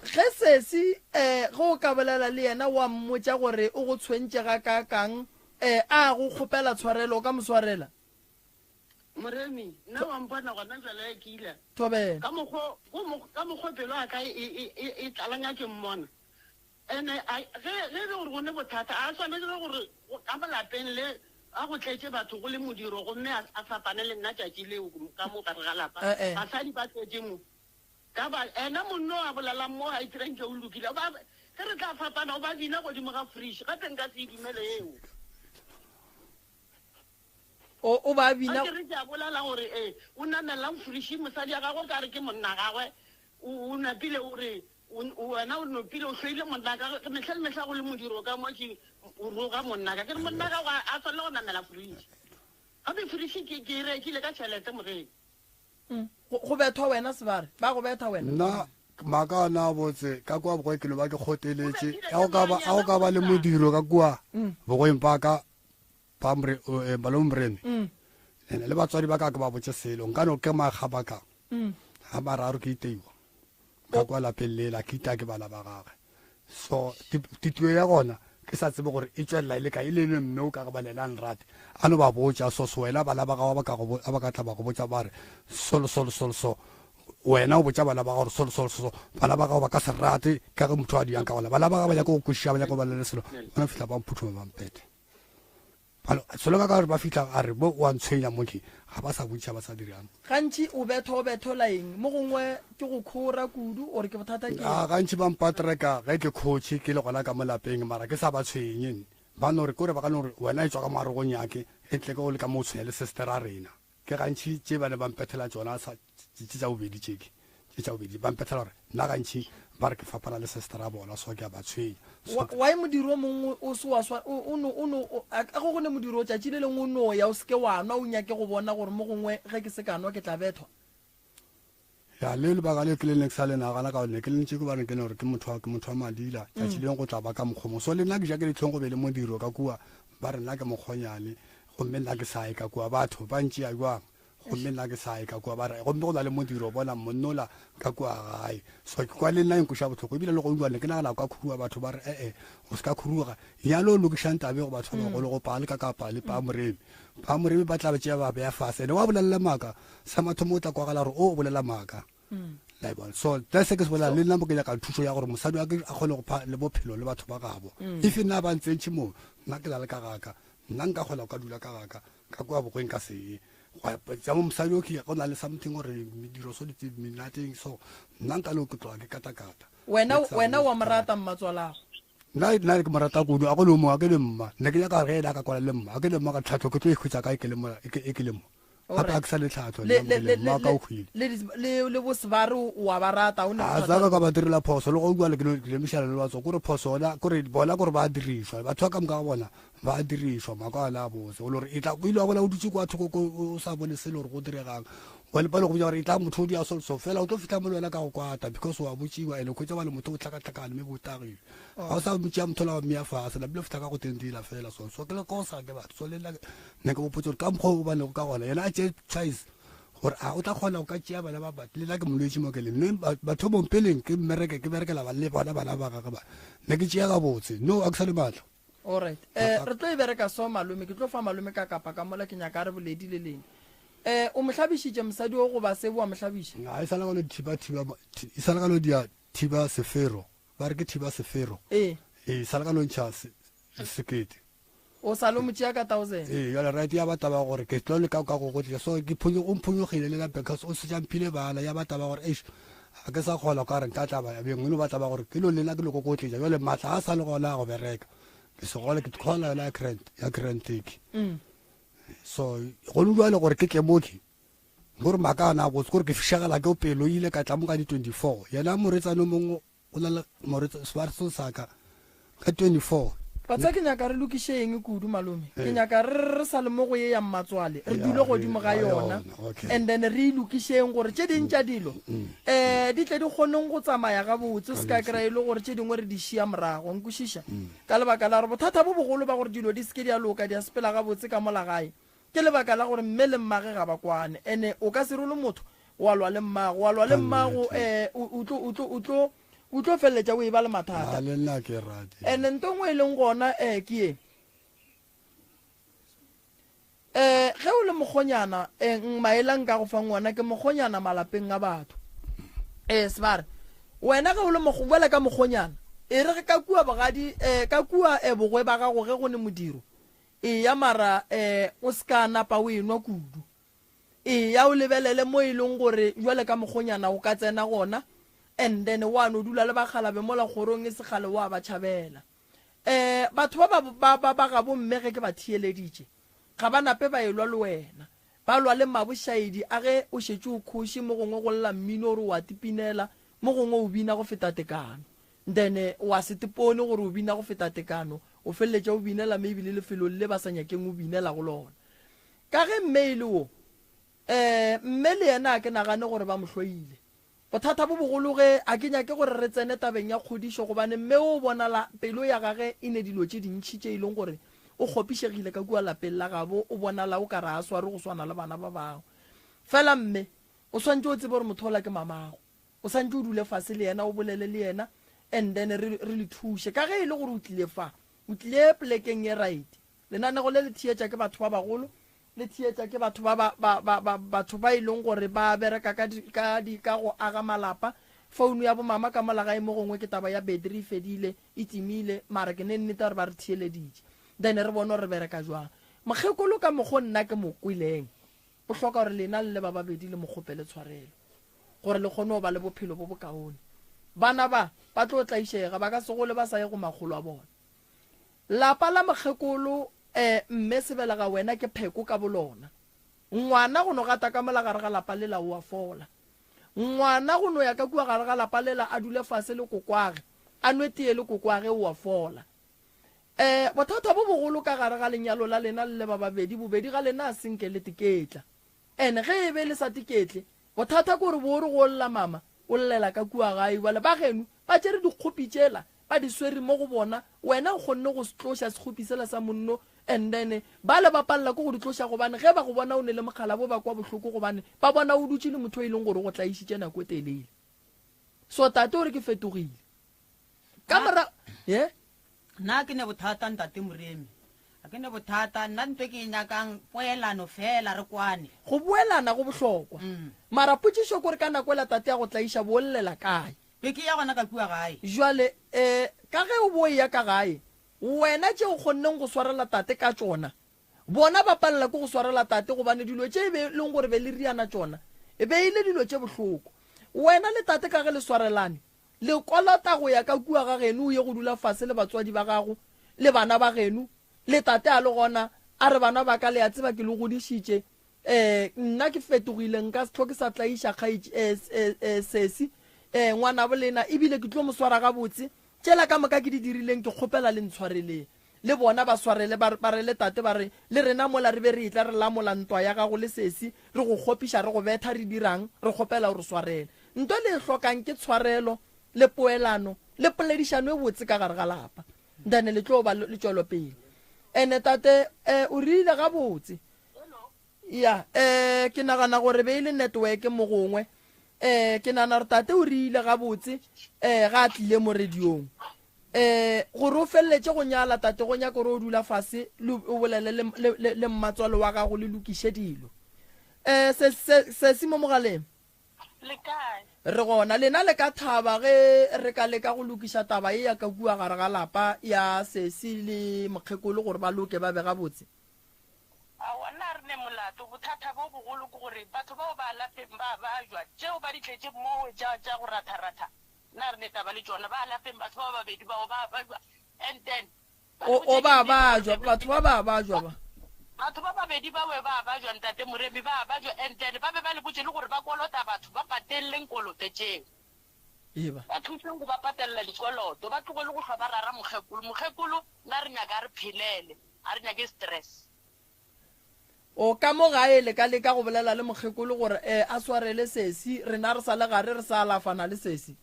Ge sesi, eh, ge o ka bolela le yena wa mmotša gore o go tshwentše gakaakang, eh, a go kgopela tshwarelo, o ka mo swarela? Moremi, nna wa mpona gona jwale ke ile. Thobela. Ka mokgo, ka mokgo pelo ya ka e, e, e, e tlalanya ke mmona. Ene a, ge, ge e le gore go ne bothata, a swanetše gore ka mo lapeng le a go tletše batho go le modiro gomme a, a fapane le nna tšatši leo ka mo gare ga lapa. Eh-eh. Basadi ba tletše mo. Ka ba, ena monna o a bolelang mo a itira nke o lokile. O ba, ge re tla fapana o ba bina godimo ga fridge. Gape nka se e dumele eo. O, o ba bina. A ke re ke a bolela gore, ee, o namelang fridge, mosadi ya gagwe o ka re ke monna gagwe. O, o napile o re, O, wena o nopile, o hloile monnaka, ge mehla le mehla go le modiro ka mo ke o roga monnaka. Ke re monnaka ga a swanela go namela fridge. Gape fridge ke, ke e rekile ka tšhelete moreng. Mm. Go, go bethwa wena Sebare, ba go betha wena. Nna maaka ona a botse ka kua bogoe ke no ba ke kgoteletše. A go ka ba, a go ka ba le modiro ka kua bogoeng ba ka ba more, eh, malome Moremi. Ene le batswadi ba ka ke ba botše selo. Nka no ke makga ba ka. Ga mararo ke iteiwa. Ka kwa lapeng lela ke itaya ke bana ba gagwe. So titio ya gona ke sa tsebe gore e tšwelela e le kae, e le ene mme o ka re ba le ena a nrate. A no ba botša so so wena bana ba gago ba ka go ba ka tla ba go botša ba re so le so le so le so. Wena o botša bana ba gago gore so le so le so, bana ba gago ba ka se rate ka ge motho a diyang ka gona. Bana ba gago ba nyaka go kwešiša, ba nyaka go ba le selo, bona fihla ba mphuthuma ba mpetha. Selo ka ka gore ba fihla a re mo o a ntshwenya mo ke ga ba sa botšiša ba sa dirang. Gantši o betha o bethola eng? Mo gongwe ke go khora kudu or ke bothata ke eng? A gantši ba mpatreka ge ke khotše ke le gona ka mo lapeng mara ke sa ba tshwenye. Ba no re kore ba ka no re wena etšwa ka mo gare go nyake e tle ke o le ka mo o tshwenya le sister a rena. Ke gantši tše ba ne ba mpethela tšona sa tše tša bobedi tše ke tše tša bobedi ba mpethela gore nna gantši ba re ke fapana le sister a bona so ke a ba tshwenya. So Why modiro o mongwe o se wa swa o o no o no a go go ne modiro tšatši le lengwe o no ya o se ke wa nwa o nyake go bona gore mo gongwe ge ke se ka nwa ke tla bethwa? Ya le lebaka le ke le ne ke sa le nagana ka gonne ke le ntše ke ba re ke ne gore ke motho wa ke motho wa madila tšatši leng go tla ba ka mokgomo so le nna ke ja ke ditlhong go be le modiro ka kua ba re nna ke mokgonyane gomme nna ke sa ye ka kua batho ba ntšea jwang gomme nna ke sa ye ka kua ba re gomme go na le modiro bona monnola ka kua gae so ke kwa le nna e nkoša bohloko ebile le go utlwa ne ke nagana ka khuruga batho ba re ee o se ka khuruga nyalo o lokišang tabe go batho ba bagolo go pale ka kapa le pa moremi pa moremi ba tla ba tšea ba beya fase ene wa bolelela maaka Sa mathomo o tla kwagala gore o bolela maaka. La e bona. So that's se ke se bolela le nna mo ke nyaka thušo ya gore mosadi wa ke a kgone go pha le bophelo le batho ba gabo. If nna ba ntsentšhe mo, nna ke na le ka gaka. Nna nka kgona go ka dula ka gaka ka kua bogweng ka se ye. Tsa mo mosadi o ke go na le something gore mediro so ditse menateng so nna nka no ke tloga ke katakata. Wena wena wa mo rata mmatswalago? Nna nna ke mo rata kudu a go le mo a ke le mma. Nna ke nyaka ge ena a ka kwana le mma. A ke le mma ka tlhatlho ke tlo e hwetša kae ke le mo e ke le mo. Gape a ke sa le tlhatlho Le- le- le- le- le- le- le bosebare o a ba rata o ne a sa ka ka ba direla phoso le go bua le ke no- ke lemišana le batso kore phoso ona kore bona kore ba dirišwa batho ba ka moka ga bona ba dirišwa maaka a le a botse o le gore e tla o ile wa bona o dutse kwa thoko ko o sa bone selo gore go diregang wa le ba le go botsa gore e tla motho o dia so so fela o tlo fitlha mo le wena ka go kwata because wa botsiwa ene kgwetsa ba le motho o tlhakatlhakane mme botagile ga o sa motšea motho la wa mmeya fase napile o fitlha ka go tentila fela so so ke le kosa ke batho so le nna ne ke bopotse gore ka mokgwa o ba lego ka gona yena a tšee choice gore a o tla kgona go ka tšea bana ba batho le nna ke molwetši mo ke leng mme bathomong peleng ke mmereke ke berekela ba le bona bana ba gage ba ne ke tšea gabotse no a ke sa le maatla. Alright eh re tlo e bereka so malome ke tlo fa malome ka kapa ka mola ke nyaka a re boledi le leng eh o mo hlabišitše mosadi o goba se wa mo hlabiša? A e sa le ka no thiba thiba e sa le ka no dia thiba sefero ba re ke thiba sefero ee e sa le ka no ntšha sekete. O sa lo mo tšea ka thousand. Ee, jale right ya ba taba gore ke tlo leka ka go gotliša so ke phonyo o mphonyogile le na because o setša mphile bana ya ba taba gore eish ga ke sa kgona ka re nka tla ba bengwe no ba taba gore ke lo lena ke lo kokotletša jale maatla a sa le gona a go bereka ke se gole ke kgona yona ya grant ya grant ke mm. so go no jale gore ke tle mo ke gore maaka ana botse gore ke fišagela ke pelo ile ka tla mo ka di 24 yena moretsano mongwe O na le moretsa sebarso sa ka ka 24. Wa tseba ke nyaka re lokiše eng kudu malome? Ke nyaka re re sa le mo go ye ya mmatswale re dule godimo ga yona and then re e lokišeng gore tše ding tša dilo um di tle di kgoneng go tsamaya gabotse o se ka kry-a e le gore tše dingwe re di šia morago nkwešiša ka lebaka la gore bothata bo bogolo ba gore dilo di se ke di a loka di a sepela gabotse ka mola gae Ke lebaka la gore mme le mmage ga ba kwane. Ene o ka se role motho wa lwa le mmago, wa lwa le mmago eh, o tlo o tlo o tlo o tlo feleletša o e ba le mathata. A le nna ke rate. Ene nto nngwe e leng gona eh ke ye. Eh ge o le mokgonyana eh maela nka go fang wona ke mokgonyana malapeng a batho. Eh sebare wena ge o le mokgo bolela ka mokgonyana e re ka kua bogadi eh ka kua eh bogwe ba gago ge go ne modiro Eya mara eh o se ka napa o enwa kudu. Eya o lebelele mo e leng gore jwale ka mokgonyana o ka tsena gona and then wa no dula le bakgalabe mola kgorong e se kgale wa ba tšhabela. Eh batho ba ba ba ba gabo mme ge ke ba theeleditše ga ba nape ba elwa le wena. Ba lwa le mabošaedi a ge o šetše o khoše mo gongwe go lla mmino o re o a tipinela mo gongwe o bina go feta tekano. Then wa se tepone gore o bina go feta tekano, o feleletša o binela maybe le lefelong le ba sa nyakeng o binela go lona. Ka ge mme e le wo, eh, mme le yena a ke nagane gore ba mo hloile. Bothata bo bogolo ge, a ke nyake gore re tsene tabeng ya kgodišo gobane mme o bonala pelo ya gage e ne dilo tše dintši tše e leng gore o kgopišegile ka kua lapeng la gabo, o bonala o ka re a swarwe go swana le bana ba bangwe. Fela mme, o swantše o tsebe gore motho ola ke mamago. O santše o dule fase le yena, o bolele le yena and then re, re le thuše. Ka ge e le gore o tlile fa, o tlile polekeng ye right. Lenanego le le theetša ke batho ba bagolo, le theetša ke batho ba ba, ba, ba, ba, batho ba e leng gore ba bereka ka di, ka di, ka go aga malapa. Founu ya bomama ka mola gae mo gongwe ke taba ya battery e fedile, e timile, mara ke ne nnete gore ba re theeleditše. Then re bone gore re bereka jwang. Mokgekolo ka mokgo nna ke mo kweleng, o hloka gore lena le le ba babedi le mo kgopele tshwarelo, gore le kgone go ba le bophelo bo bokaone. Bana ba, ba tlo tlaišega, ba ka se gole ba sa ye go makgolo a bona. Lapa la mokgekolo, eh, mme sebelega wena ke pheko ka bolona. Ngwana go no gata ka mola gare ga lapa lela o a fola. Ngwana go no ya ka kua gare ga lapa lela a dule fase le kokwage, a nwe teye le kokwage o a fola. Eh, bothata bo bogolo ka gare ga lenyalo la lena le le ba babedi, bobedi ga lena a senke le teketla. And ge e be le sa teketle, bothata ke gore bo re go lla mama, o llela ka kua gae, bjale ba geno ba tšere dikgopi tšela ba di swere mo go bona, wena o kgonne go se tloša sekgopi sela sa monno and then bale ba palela ke go di tloša gobane ge ba go bona o ne le mokgalabo ba kwa bohloko gobane ba bona o dutše le motho e leng gore o go tlaišitše nako e telele. So tate o re ke fetogile. Ka mora ye Nna ke ne bothata ntate Moremi. A ke ne bothata, nna ntho e ke e nyakang poelano fela re kwane. Go boelana go bohlokwa. Mara potšišo ke gore ka nako ela tate a go tlaiša bo o llela kae? Be ke ya gona ka kua gae. Jwale um ka ge o bo eya ka gae, wena tše o kgonneng go swarela tate ka tšona, bona ba palela ke go swarela tate gobane dilo tše e be leng gore be le riana tšona e be e le dilo tše bohloko. Wena le tate ka ge le swarelane, le kolota go ya ka kua ga geno o ye go dula fase le batswadi ba gago le bana ba geno, le tate a le gona, a re bana ba ka le a tseba ke le godišitše, Ee, nna ke fetogile, nka se hlo ke sa tlaiša kgaetši, ee, ee, ee, sesi, ee, ngwanabo lena, ebile ke tlo mo swara gabotse. Tšela ka moka ke di dirileng, ke kgopela le ntshwareleng. Le bona ba swarele, ba, ba re le tate, ba re, Le rena mola re be re etla re lamola ntwa ya gago le sesi, re go kgopiša, re go betha, re dirang? Re kgopela o re swarele. Nto le e hlokang ke tshwarelo, le poelano, le poledišano e botse ka gare ga lapa. Then le tlo ba le tšwelopele. Ene tate, ee, o rile gabotse. Ya, eh, ke nagana gore be e le network mo gongwe. Eh, ke nagana gore tate o rile gabotse, eh, ga a tlile mo radiong. Eh, gore o feleletše go nyala tate go nyaka gore o dula fase le o bolele le, le, le, le mmatswalo wa gago le lokiše dilo. Eh, se, se, sesi mo mogaleng. Le kae? Re gona. Lena le ka thaba ge re ka leka go lokiša taba ye ya ka kua gare ga lapa ya sesi le mokgekolo gore ba loke ba be gabotse. Aowa, nna ga re ne molato. Bothata bo bogolo ke gore batho bao ba alafeng ba bajwa. Tšeo ba di tletše mowe tša, tša go ratharatha, nna ga re ne taba le tšona. Ba alafeng batho ba babedi bao ba bajwa. And then, ba O, o ba bajwa, batho ba ba bajwa ba. Batho ba babedi bawe ba bajwa, Ntate Moremi, ba bajwa. And then ba be ba le botše le gore ba kolota batho, ba patelleng koloto tšeo. Eba. Ba thuseng go ba patelela dikoloto, ba tlogele go hlwa ba rara mokgekolo. Mokgekolo, nna re nyaka a re phelele. A re nyake stress. O ka mo gae le ka leka go bolela le mokgekolo gore eh a swarele sesi, rena re sa le gare re sa alafana le sesi.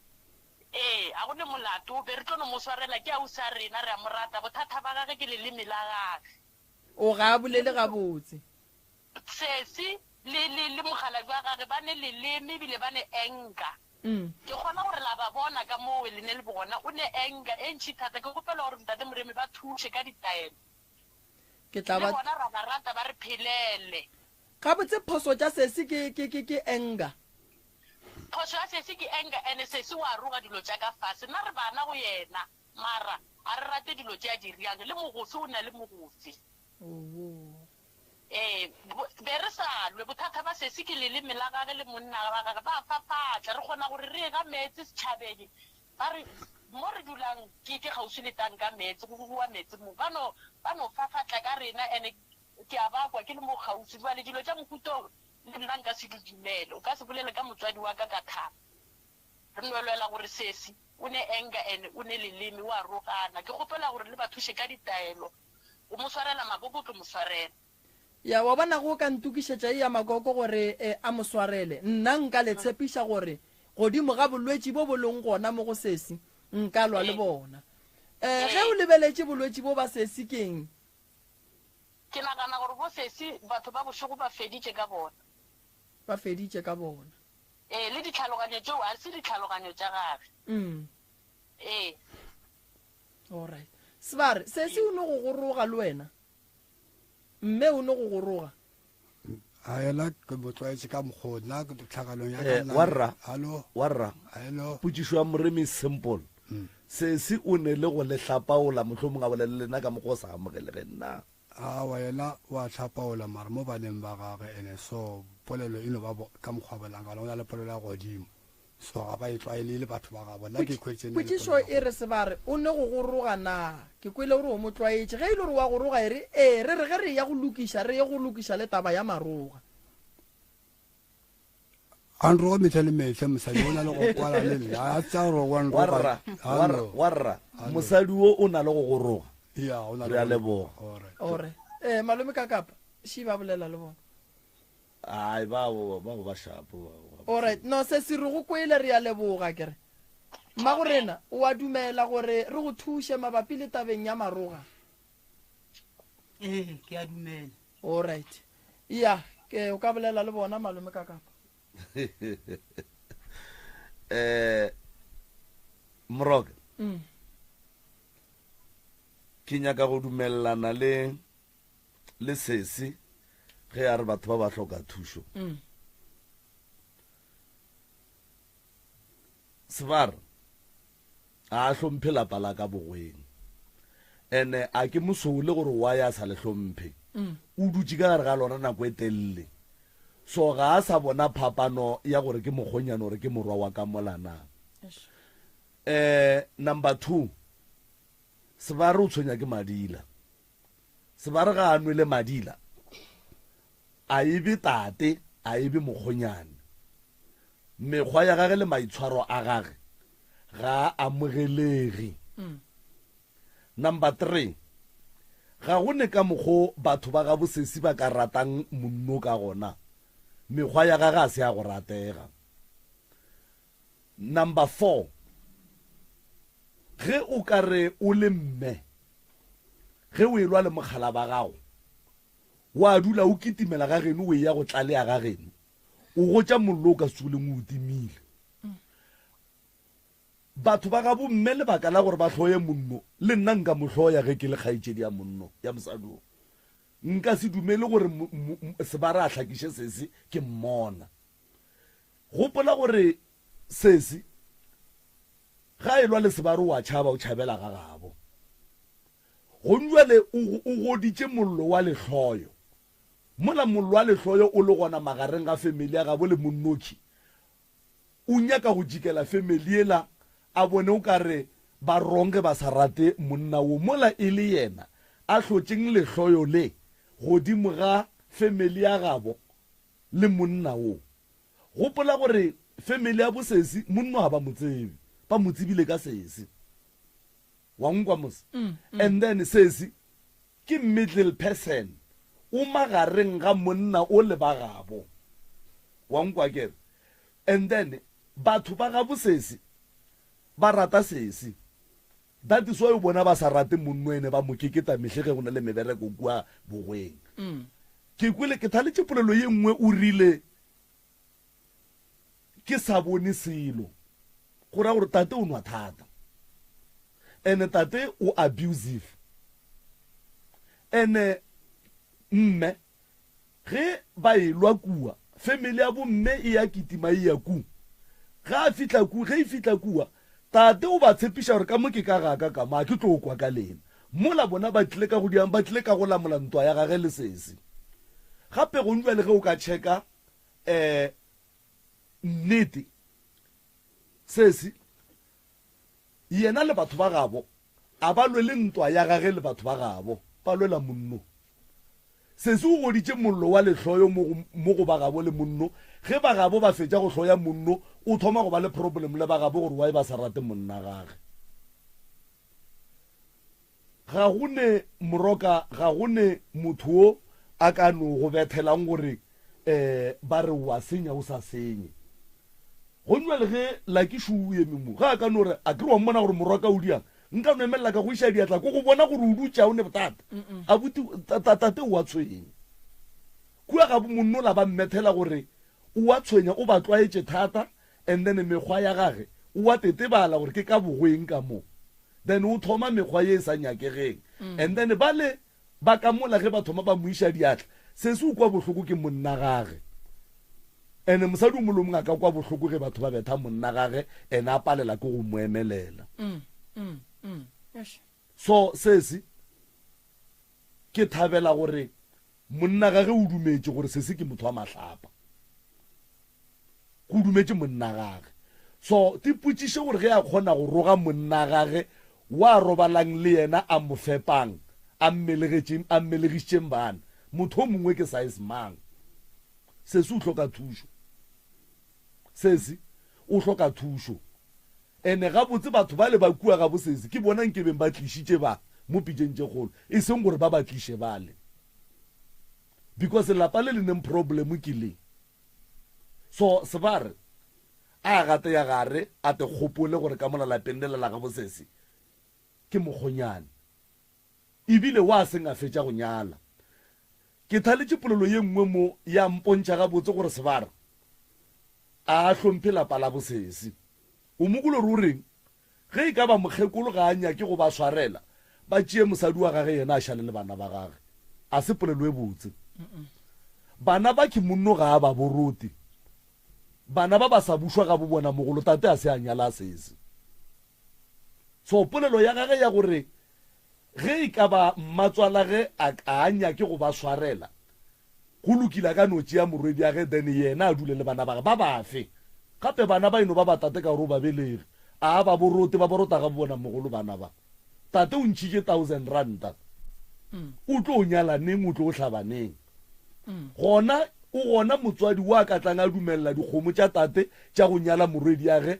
Ee, a go ne molato, be re tlo no mo swarela, ke ausi a rena, re a mo rata, bothata ba gage ke leleme la gage. O ga a bolele gabotse. Sesi le, le, le mokgalabje wa gage ba ne leleme ebile ba ne anger. Ke kgona gore la ba bona ka moo le ne le bona. O ne anger e ntši thata. Ke kgopela gore Ntate Moremi ba thuše ka ditaelo. Ke tla Le ba. bona ra ba rata ba re phelele. Gabotse phoso tša sesi ke, ke, ke, ke anger. Phoso ya sesi ke anger and sesi wa roga dilo tša ka fase. Nna re bana go yena mara ga re rate dilo tše a di riang. Le mogofe o na le mogofe. Owoo. Ee, be re sa lwe. Bothata ba sesi ke leleme la gage le monna wa gage. Ba fafatla. Re kgona gore re ye ga meetse setšhabeng. Ba re, Mo re dulang ke, ke kgauswi le tanka meetse, go gogiwa meetse mo. Ba no, ba no fafatla ka rena, and ke a ba kwa ke le mo kgauswi. Bjale dilo tša mohuta wo le nna nka se di dumele. O ka se bolele ka motswadi wa ka ka thaba. Re no lwela gore sesi o ne anger and o ne leleme, o a rogana. Ke kgopela gore le ba thuše ka ditaelo. Go mo swarela makoko o tlo mo swarela. Ya, wa bona, ge o ka ntokišetša ye ya makoko gore a mo swarele, nna nka le tshepiša gore godimo ga bolwetši bo bo leng gona mo go sesi, nka lwa le bona. Um ge o lebeletše bolwetši bo ba sesi ke'ng? Ke nagana gore bo sesi batho ba bošego ba feditše ka bona. Ba feditše ka bona. Ee, le ditlhaloganyo tšeo ga se ditlhaloganyo tša gage. Ee. Alright. Sebare, sesi o no go goroga le wena? Mme o no go goroga? A yena ke mo tlwaetše ka mokgwa o, nna tlhakanong ya ka Eh, nna- warra. Hallo? Warra. Hello? Potšišo ya Moremi simple. Sesi o ne le go le hlapaola mohlomong a bolele le lena ka mokgwa o sa amogelegeng na? Aowa yena wa hlapaola mara mo baneng ba gage ene so polelo e no ba ka mokgwa bolang ka gona o na le polelo ya godimo so ga ba e tlwaele e le batho ba gabo nna ke ikhweditše nna le Potšišo polelo ya e re godimo. Sebare o ne go go roga na? Ke kwele o re o mo tlwaetše. Ge e le gore wa go roga e re ee re re ge re eya go lokiša re ye go lokiša le taba ya maroga. A nroga mehla le mehla mosadi o na le go kwala le nna a tsa gore wa nroga. Warra, warra, warra. Mosadi wo o na le go go roga. Ya, o na le Re a leboga. Alright. Ore. Eh malome ka kapa shi ba bolela le bona. Ai bao bao ba shapo bao. Alright, no se se re go kwele re a leboga ke re. Mmago rena o a dumela gore re go thuše mabapi le tabeng ya maroga? Ee, ke a dumela. Alright. Ya, ke o ka bolela le bona malome ka kapa. Eh Moroka. Mm. Ke nyaka go dumelelana le le sesi ge a re batho ba ba hloka thušo. Mm. Sebare ga a hlomphe lapa la ka bogweng ene a ke mosole gore wa ya sa le hlomphe mm. o dutše ka gare ga lona nako e telele so ga a sa bona phapano ya gore ke mokgonyane gore ke morwa wa ka molana um number 2 sebare o tshwenya ke madila sebare ga a nwele madila a e be tate a e be mokgonyane Mekgwa ya gage le maitshwaro a gage ga a amogelege. Number 3, ga go ne ka mokgo batho ba gabo sesi ba ka ratang monno ka gona, mekgwa ya gage a se ya go ratega. Number 4, ge o ka re o le mme, ge o elwa le mokgala ba gago, wa dula o kitimela ga geno o eya go tlalea ga geno, O gotša mollo o ka se tsogileng o o timile. Batho ba gabo mme lebaka la gore ba hloye monno, le nna nka mo hloya ge ke le kgaetšedi ya monno, ya mosadi o. Nka se dumele gore Sebare a hlakiše sesi ke mmona. Gopola gore sesi ga elwa le Sebare o a tšhaba, o tšhabela ga gabo. Gonjwale o goditše mollo wa lehloyo. Mola mollo wa lehloyo o le gona magareng ga family ya gabo le Monnoki, o nyaka go jikela family yela a bone o ka re ba wrong ge ba sa rate monna wo mola e le yena a hlotšeng lehloyo le godimo ga family ya gabo le monna wo. Gopola gore family ya bo sesi monno ga ba mo tsebe, ba mo tsebile ka sesi. Wa nkwa mos? And then sesi ke middle person, o magareng ga monna o le ba gabo. Wa nkwa akere? And then batho ba gabo sesi ba rata sesi. That is why o bona ba sa rate monno ene ba mo keketa mehle ge go na le mebereko kua bogweng. Ke kwele ke thaletše polelo ye nngwe o rile ke sa bone selo go ra gore tate o nwa thata ene tate o abusive ene mme ge ba elwa kua family ya bomme e ya kitima e ya ku ga a fihla ku ge e fihla kua tate o ba tshepiša gore ka mo ke ka gaka ka mo a ke tlo kwa ka lena mola bona ba tlile ka go diang ba tlile ka go lamola ntwa ya gage le sesi gape gong jwale ge o ka checka um nnete sesi yena le batho ba gabo a ba lwele ntwa ya gage le batho ba gabo ba lwela monno sesi o goditše mollo wa lehloyo mo go ba gabo le monno ge ba gabo ba fetša go hloya monno o thoma go ba le problem le ba gabo gore why ba sa rate monna gage Ga go ne moroka, ga go ne motho wo a ka no go bethelang gore um ba re o a senya o sa senye. Gomme bjale ge Lucky šo o eme mo, ge a ka no re, a ke re wa mmona gore moroka o diang, nka no emelela ka go iša diatla ko go bona gore o dutše a o ne bothata. Abuti, tate o a tshwenya. Kua ga bo monnola ba mmethela gore o a tshwenya, o ba tlwaetše thata and then mekgwa ya gage o a tetebala gore ke ka bogweng ka mo. Then o thoma mekgwa ye e sa nyakegeng. And then bale ba ka mola ge ba thoma ba mo iša diatla, sesi o kwa bohloko ke monna gage. And mosadi o mongwe le o mongwe a ka kwa bohloko ge batho ba betha monna gage and a palela ke go mo emelela. So sesi. Ke thabela gore monna gage o dumetše gore sesi ke motho wa mahlapa. Go dumetše monna gage. So tipotšiše gore ge a kgona go roga monna gage wa robalang le yena a mo fepang, a mmelegetšeng, a mmelegišitšeng bana, motho o mongwe ke size mang? Sesi o hloka thušo. Sesi o hloka thušo. Ene gabotse batho bale ba kua gabo sesi ke bona nkebeng ba tlišitše ba mo pitšeng tše kgolo, e seng gore ba ba tliše bale. Because lapa le le neng problem ke le. So Sebare a gate ya gare a te gopole gore ka mola lapeng lela la gabo sesi ke mokgonyane. Ebile wa seng a fetša go nyala. Ke thaletše polelo ye nngwe mo ya mpontšha gabotse gore Sebara a a hlomphe lapa la bosesi. O mo kwele gore o reng? Ge e ka ba mokgekolo ga a nyake go ba swarela, ba tšee mosadi wa gage yena a šale le bana ba gage. A se polelo e botse. Bana ba ke monno ga a ba borote. Bana ba ba sa bušwa ga bobona mogolo tate a se a nyala sesi. So polelo ya gage ya gore ge e ka ba mmatswalage a a nyake go ba swarela, go lokile a ka no tšea morwediage then yena a dule le bana ba gage. Ba bafe? Gape bana ba e no ba ba tate ka gore o ba belege. A ba borote, ba borota ga bona mogolo bana ba. Tate o ntšhitše thousand ranta. O tlo nyala neng, o tlo hlaba neng? Gona o gona motswadi wa ka tlang a dumelela dikgomo tša tate tša go nyala morwediage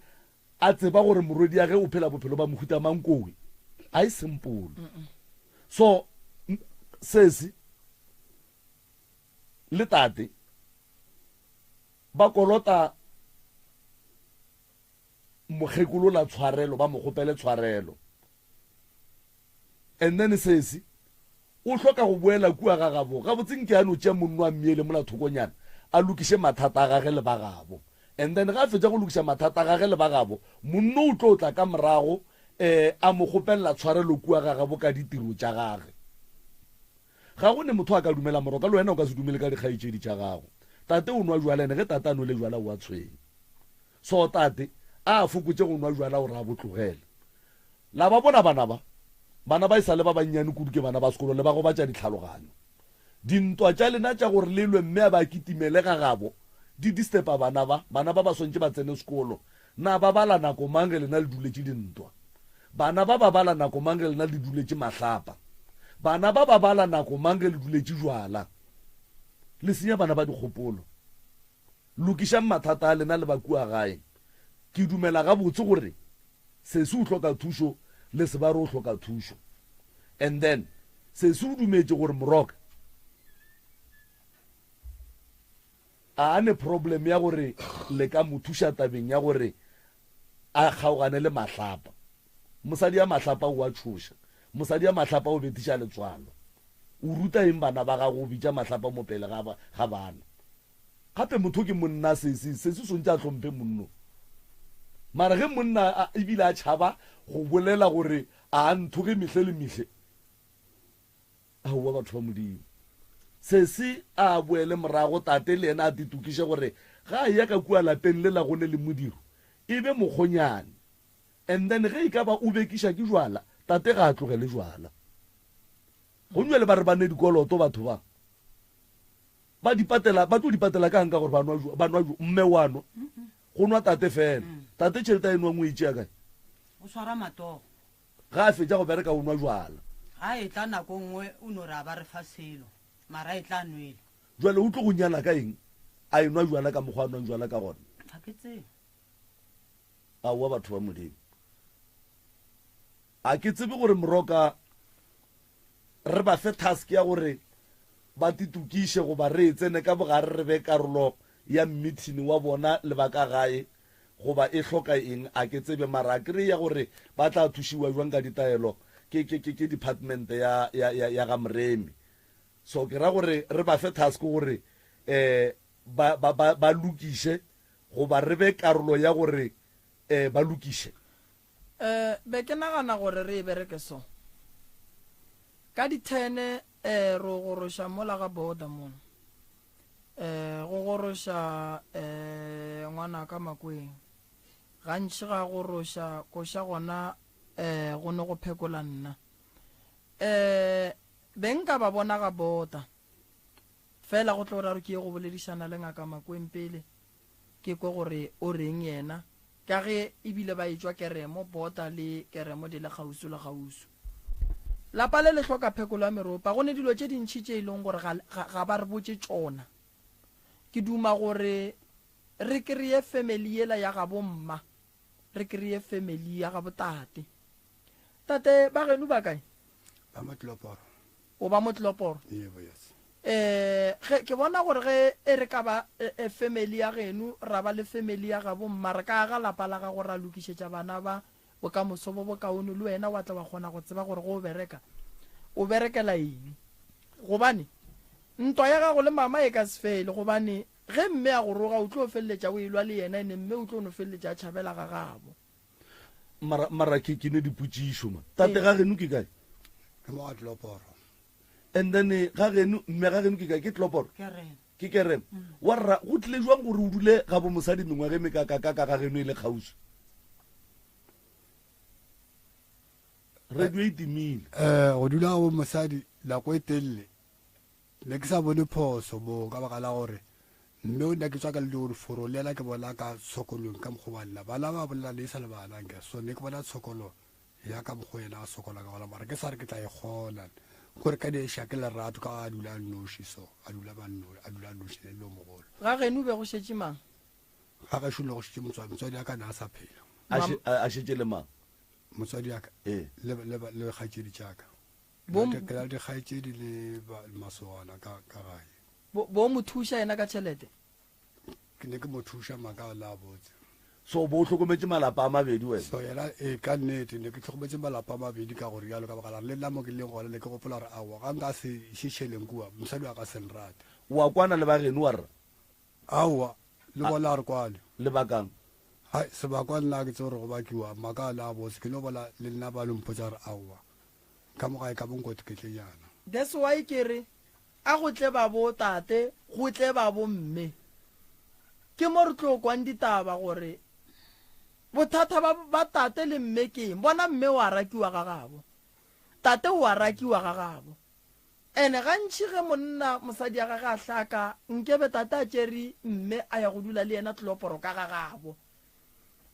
A tseba gore morwediage o phela bophelo ba mohuta mang kowe a e simple. So sesi le tate ba kolota mokgekolola tshwarelo, ba mo kgopele tshwarelo. And then sesi o hloka go boela kua ga gabo. Gabotse nke a no tšea monno a mmiele mola thokonyana a lokiše mathata a gage le ba gabo. And then ga a fetša go lokiša mathata a gage le ba gabo, monno o tlo tla ka morago um a mo kgopelela tshwarelo kua ga gabo ka ditiro tša gage. Ga go ne motho a ka dumela moroka, le wena o ka se dumele ka dikgaetšedi tša gago. Tate o nwa jwala ene ge tate a nwele jwala o a tshwenya. So tate a a fokotše go nwa jwala gore a bo tlogele. La ba bona bana ba? Bana ba e sa le ba bannyane kudu ke bana ba sekolo le ba gobatša ditlhaloganyo. Dintwa tša lena tša gore le lwe mme a ba kitimele ga gabo di disturba bana ba. Bana ba ba swantše ba tsene sekolo. Na ba bala nako mang ge lena le duletše dintwa? Bana ba ba bala nako mang ge lena le duletše mahlapa? Bana ba ba bala nako mang ge le duletše jwala? Le senya bana ba dikgopolo. Lokišang mathata a lena le ba kua gae. Ke dumela gabotse gore sesi o hloka thušo le Sebare o hloka thušo. And then sesi o dumetše gore Moroka a a ne problem ya gore le ka mo thuša tabeng ya gore a kgaogane le Mahlapa. Mosadi ya Mahlapa o a tšhoša. Mosadi ya Mahlapa o betiša letswalo. O ruta eng bana ba gago o bitša Mahlapa mo pele ga ga bana? Gape motho ke monna sesi, sesi swantše a hlomphe monno. Mara ge monna ebile a tšhaba go bolela gore a a nthoge mehle le mehle, aowa batho ba Modimo. Sesi a boele morago, tate le yena a titokiše gore ga a eya ka kua lapeng lela go ne le modiro, e be mokgonyane. And then ge e ka ba o bekiša ke jwala, tate ga a tlogele jwala. Gomme bjale ba re ba ne dikoloto batho ba. Ba di patela, ba tlo di patela ka'ng ka gore ba nwa, ba nwa, mme wa nwa, go nwa tate fela. Tate tšhelete a e nwang o e tšea kae? O swara matogo. Ga a fetša go bereka o nwa jwala. Ga e tla nako nngwe o no re a ba re fa selo, mara e tla nwele. Jwale o tlo go nyala ka eng a e nwa jwala ka mokgwa a nwang jwala ka gona? Ga ke tsebe. Aowa batho ba Modimo. A ke tsebe gore Moroka re ba fe task ya gore ba titokiše goba re e tsene ka bogare re be karolo ya mmithini wa bona le ba ka gae goba e hloka eng a ke tsebe mara a kry ya gore ba tla thušiwa jwang ka ditaelo ke ke ke ke department ya ya ya, ya ga Moremi so ke ra gore re ba fe task gore eh ba ba ba, ba lokiše goba re be karolo ya gore eh ba lokiše. Eh, be ke nagana gore re e bereke so. Ka di-ten eh, ro goroša mola ga border mola. Eh, go goroša eh, ngwanaka Makweng. Gantši ga goroša koša gona eh, go ne go phekola nna. Eh, Be nka ba bona ga bota. Fela go tlo ra re ke ye go boledišana le Ngaka Makweng pele, ke kwe gore o reng yena, ka ge e bile ba etšwa Keremo, bota le Keremo di le kgauswi le kgauswi. Lapa le le hloka phekolo ya meropa. Go ne dilo tše dintši tše e leng gore ga, ga, ga ba re botše tšona. Ke duma gore re kreye family yela ya gabo mma, re kreye family ya gabo tate. Tate, ba geno ba kae? Ba mo Tloporo. O ba mo Tloporo? Yebo, yes. Eh, ge, ke bona gore ge e re ka ba e, e family ya geno, ra ba le family ya gabo mma, re ka aga lapa la gago ra lokišetša bana ba bokamoso bo bokaone, le wena wa tla wa kgona go tseba gore ge o bereka, o berekela eng. Gobane, ntwa ya gago le mama e ka se fele, gobane ge mme a go roga, o tlo feleletša o elwa le yena, ene mme o tlo no feleletša a tšhabela ga gabo. Mara, mara ke, ke ne dipotšišo ma. Tate ga geno ke kae? Ke mo ga Tloporo. And then eh, ga geno, mme ga geno ke kae? Ke Tloporo? Kerema. Ke Kerema. Wa rra, go tlile jwang gore o dule ga bo mosadi mengwaga e mekakaka ka ga geno e le kgauswi? Radio e timile. Eh, go dula ga bo mosadi nako e telele Ne ke sa bone phoso moo ka baka la gore mme o nna ke tswa ka le gore foro le yena ke bona ka tshokolong ka mokgwa wa nna bana ba bolela le sa le bana nke so ne ke bona tshokolo ya ka mokgwa yena a sokola ka gona mara ke sa re ke tla e kgona gore ka diša ke lerato ka a dula noši so a dula ba nno a dula noši le lo mogolo. Ga geno be go šetše mang? Ga gešo le go šetše motswadi motswadi ya ka na a sa phela. A šetše le mang? Motswadi ya ka ee le le le kgaetšedi tša ka. Bo, Ke na le dikgaetšedi le masogana ka, ka gae. Bo, bo mo thuša yena ka tšhelete? Ke ne ke mo thuša maka a la botse. So bo o hlokometše malapa a mabedi wena? So yena, ee, ka nnete, ne ke hlokometše malapa a mabedi ka go rialo, ka baka la gore le nna mo ke leng gona ne ke gopola gore aowa, ga nka se iše tšheleng kua, mosadi wa ka se nrate. Wa kwana le ba geno wa rra? Aowa, le bona ga re kwane. Lebakang? Hai, sebakwa nna ga ke tsebe gore go bakiwa maka a la botse, ke no bona le nna ba no mpotša gore aowa. Ka mo gae ka bo nkotoketlenyana. That's why ke re a go tle ba bo tate go tle ba bo mme. Ke mo re tlo kwang ditaba gore bothata ba ba tate le mme ke eng. Bona mme o a rakiwa ga gabo. Tate o a rakiwa ga gabo. Ene gantši ge monna mosadi ya gage a hlaka nkebe tate a tšere mme a ya go dula le yena tloporo ka ga gabo.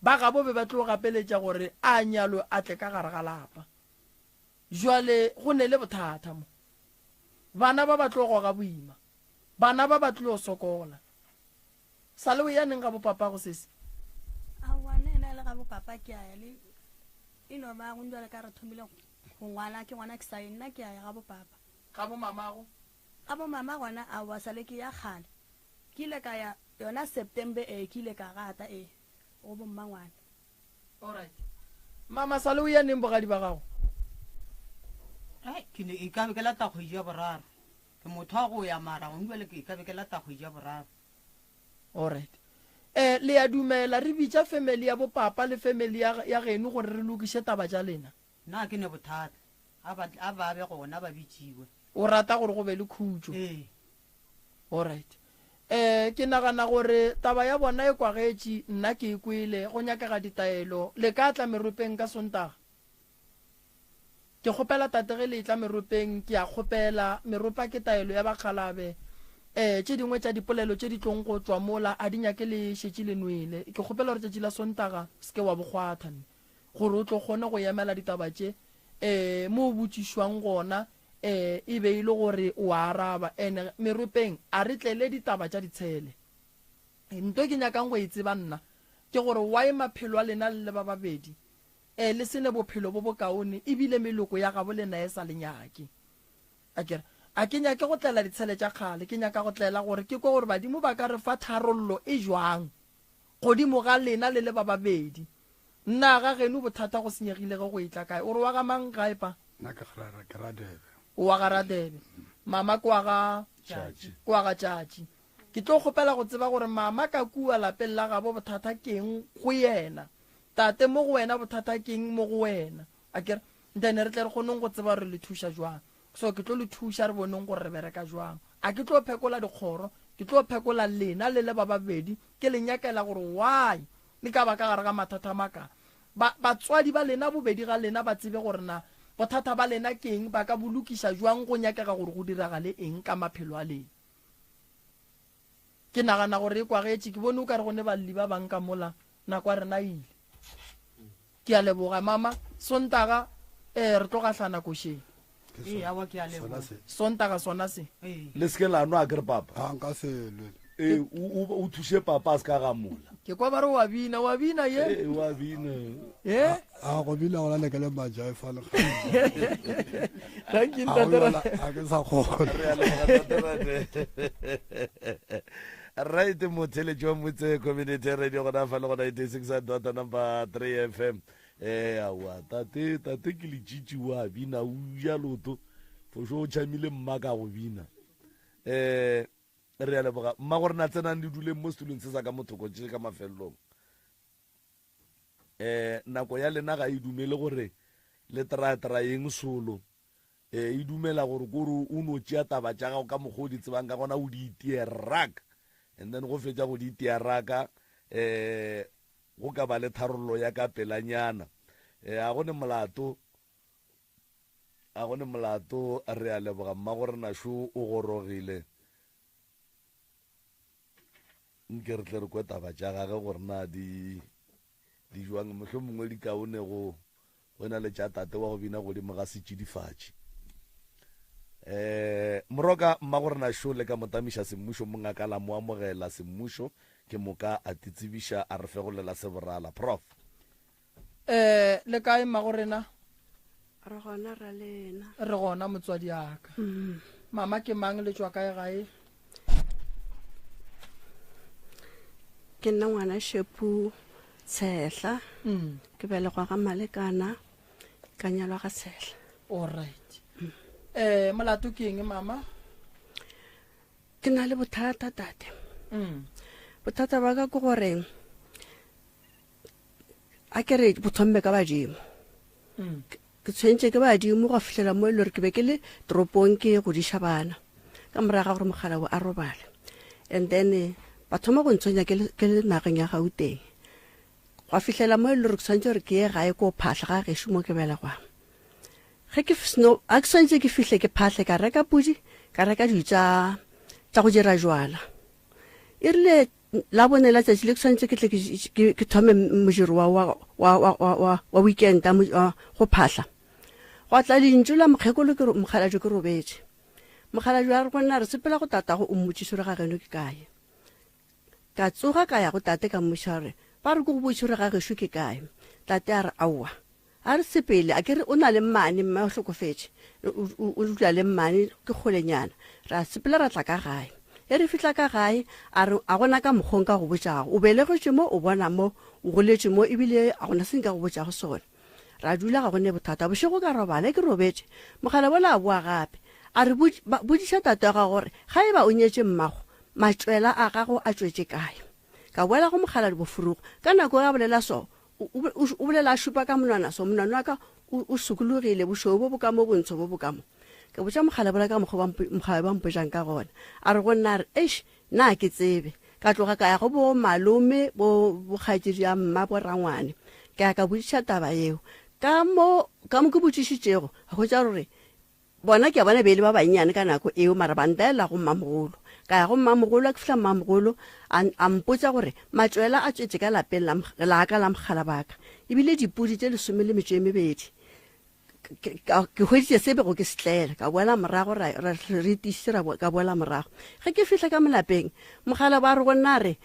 Ba gabo be ba tlo gapeletša gore a nyalwe a tle ka gare ga lapa. Jwale go ne le bothata mo. Bana ba ba tlo goga boima. Bana ba ba tlo sokola. Sale o ya neng ga bo papago sesi? Aowa nna ena le ga bo papa ke a ya le e no ba go njwale ka re thomile go ngwala ke gona ke sa ye nna ke a ya ga bo papa. Ga bo mamago? Ga bo mama gona aowa sale ke ya kgale. Ke ile ka ya yona September ee ke ile ka gata ee go bo mmangwane. Alright. Mama sale o ya neng bogadi ba gago? Ai, ke ne e ka be ke lata kgwedi ya boraro. Ke motho wa go ya mara gong jwale ke ka be ke lata kgwedi ya boraro. Alright. Eh, le ya dumela re bitša family ya bo papa le family ya, ya geno gore re lokiše taba tša lena? Nna ke ne bothata. A ba, a ba be gona ba bitšiwe. O rata gore go be le khutšo? Ee. Alright. Eh, ke nagana gore taba ya bona e kwagetše, nna ke e kwele, go nyakega ditaelo. Le ka tla meropeng ka Sontaga? Ke kgopela tate ge le etla meropeng, ke a kgopela, meropa ke taelo ya bakgalabe. Eh, tše dingwe tša dipolelo tše di tlong go tšwa mola a di nyake le šetše le nwele. Ke kgopela gore tšatši la Sontaga se ke wa bo kgwatha, mme gore o tlo kgone go emela ditaba tše, eh, mo o botšišwang gona, eh, e be e le gore o a araba. Ene meropeng a re tlele ditaba tša ditshele. Nto ke nyakang go e tseba nna ke gore why maphelo a lena le le ba babedi, eh, le se ne bophelo bo bokaone ebile meloko ya gabo lena e sa le nyake. Akere a ke nyake go tlela ditshele tša kgale, ke nyaka go tlela gore ke kwe gore badimo ba ka re fa tharollo e jwang godimo ga lena le le ba babedi. Nna ga geno bothata go senyegile ge go etla kae? O re wa ga mang gae pa? Nna ke ga ke Radebe. O wa ga Radebe. Mama ke wa ga Tšatši. Ke wa ga Tšatši. Ke tlo kgopela go tseba gore mama ka kua lapeng la gabo bothata keng go yena. Tate mo go wena bothata keng mo go wena. Akere? Then re tle re kgoneng go tseba gore re le thuša jwang. So ke tlo le thuša re boneng gore re bereka jwang. A ke tlo phekola dikgoro, ke tlo phekola lena le le ba babedi, ke le nyakela gore why le ka ba ka gare ga mathata a maka. Ba, batswadi ba lena bobedi ga lena ba tsebe gore na Bothata ba lena ke eng? Ba ka bo lokiša bjang? Go nyakega gore go diragale eng ka maphelo a lena? Ke nagana gore e kwagetše. Ke bone o ka re go ne balli ba bang ka mola, nako ya rena e ile. Ke a leboga, mama. Sontaga, ee, re tlo gahlana košeng. Ee, aowa, ke a leboga. Sona se. Sontaga sona se. Ee. Le se ke la nwa, akere, papa? A nka se lwe. Ee, o, o, o thuše papa a se ka gamola. Ke kwa ba re o a bina, o a bina ye. Ee, o a bina. Ye? A go bina gona ne ke le majaifa le Thank you, ntate Ra- A ke sa kgona. Re a leboga, ntate Rate. Right, motheletši wa Motse Community Radio gona fa le go 96 dot number 3 FM. Eh, aowa, tate, tate ke letšitši wa bina, o ja loto. Fošo o tšhamile mma ka go bina. Eh, re a leboga. Mma gore na tsenang le duleng mo setulong se sa ka mothoko tše ka mafelelong. Eh, nako ya lena ga e dumele gore le try-tryeng solo. E, e dumela gore kore o no tšea taba tša gago ka mokgwa o di tsebang ka gona o di itie rak and then go fetša go di itia raka um go ka ba le tharollo ya ka pelanyana. E, a go ne molato, a go ne molato, re a leboga mmagorena šo o gorogile. Nke re tle re kwe taba tša gage gore na di di jwang, mohlomongwe di kaone go go e na le tša tate wa go bina godimo ga setšidifatši. Um Moroka mmagorena šo le ka mo tamiša semmušo mongaka la mo amogela semmušo ke moka a titsebiša a re fegolela seborala. Prof. Eh, le kae mmagorena? Re gona ra lena. Re gona motswadi aka. Mm. Mama ke mang le tšwa kae gae? Ke nna ngwana Shepu Tshehla. Mm. Ke belegwa ga Malekana ka nyalwa ga Tshehla. All right. Mm. Eh, molato ke eng mama? Ke na le bothata tate. Mm. Bothata ba ka ke gore a ke re bo thomme ka badimo mm. ke tshwentše ke badimo go fihlela mo e le gore ke be ke le toropong ke godiša bana ka morago ga gore mogala o a robale and then eh, ba thoma go ntshwenya ke le nageng ya gauteng gwa fihlela mo e le gore ke tshwanetse gore ke ye gae ko phahla ga gešo mo ke belegwang ge ke seno a ke tshwanetse ke fihle ke phahle ka reka pudi ka reka dilo tša go dira jwala e rile La bone la tšatši le ke swanetše ke tle ke thome modiro wa, wa, wa, wa, wa, wa, wa weekend wa, go phahla. Gwa tla lentšu la mokgekolo ke mokgalabje ke robetše. Mokgalabje a re go nna re sepela go tatago o mmotšiše gore ga geno ke kae. Ka tsoga ka ya go tate ka mmotšiša gore ba re ke go botšiše gore ga gešo ke kae. Tate a re aowa. A re sepele, a ke re o na le mmane, mme o hlokofetše, o, o dula le mmane, ke kgolenyana. Ra sepela ra tla ka gae. Ge re fihla ka gae, a re, A gona ka mokgo nka go botšago. O belegetšwe mo, o bona mo, o goletše mo, ebile a gona se nka go botšago sona. Ra dula, ga go ne bothata. Bošego ka robala, ge ke robetše, mogala wola a boa gape. A re, Botšiša tate wa gago gore ga e ba o nyetše mmago, matšwela a gago a tšwetše kae. Ka boela go mogala Bofurugo. Ka nako ye a bolela so, O bolela a šupa ka monwana so, monwana wa ka o sokologile, bošweu bo bo ka mo, bontsho bo bo ka mo. Ka botša mokgalabje ka mokgwa mokgalabje ba mpotšang ka gona. A re go nna a re, Eish, nna ga ke tsebe. Ka tloga ka ya go bo malome, bo bokgaetšedi ya mma, bo rangwane. Ka ya ka botšiša taba yeo. Ka mo, ka mo ke botšišitšego, ka hwetša gore Bona ke a bona be e le ba bannyane ka nako eo, mara ba ntaela go mmamogolo. Ka ya go mmamogolo, a ke fihla mmamogolo a, a mpotša gore matšwela a tšwetše ka lapeng la, la ka la mogala ba ka, ebile dipudi tše lesome le metšo e mebedi. Ke, ka, ke hweditše se bego ke se tlela, ka boela morago, ra, ra, re itišitše ra, ka boela morago. Ge ke fihla ka molapeng, mogala ba re go nna a re,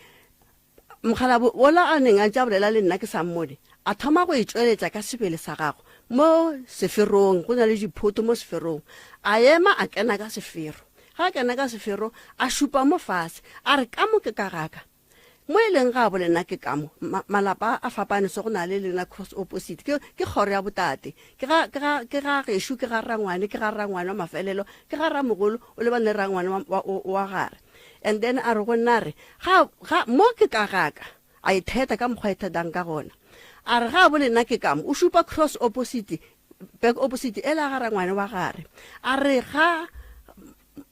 Mokgalabje wola a neng a ntše a bolela le nna ke sa mmone, a thoma go e tšweletša ka sebele sa gagwe mo seferong, go na le diphoto mo seferong. A ema a kena ka sefero. Ge a kena ka sefero, a šupa mo fase, a re, Ka mo ke ka ga ka. Mo e leng gabo lena ke ka mo. Ma, malapa a fapane so go na le lena cross opposite. Ke, ke kgoro ya botate. Ke ga, ke ga, ke ga gešo, ke ga rangwane, ke ga rangwane wa mafelelo, ke ga ramogolo, o lebane le rangwane wa, wa, wa, wa gare. And then a re go nna a re, Ga, ga, mo ke ka ga ka. A itheta ka mokgwa a ithetang ka gona. A re, Ga bo le nna ke ka mo. O šupa cross opposite, back opposite ela ga rangwane wa gare. A re, Ga,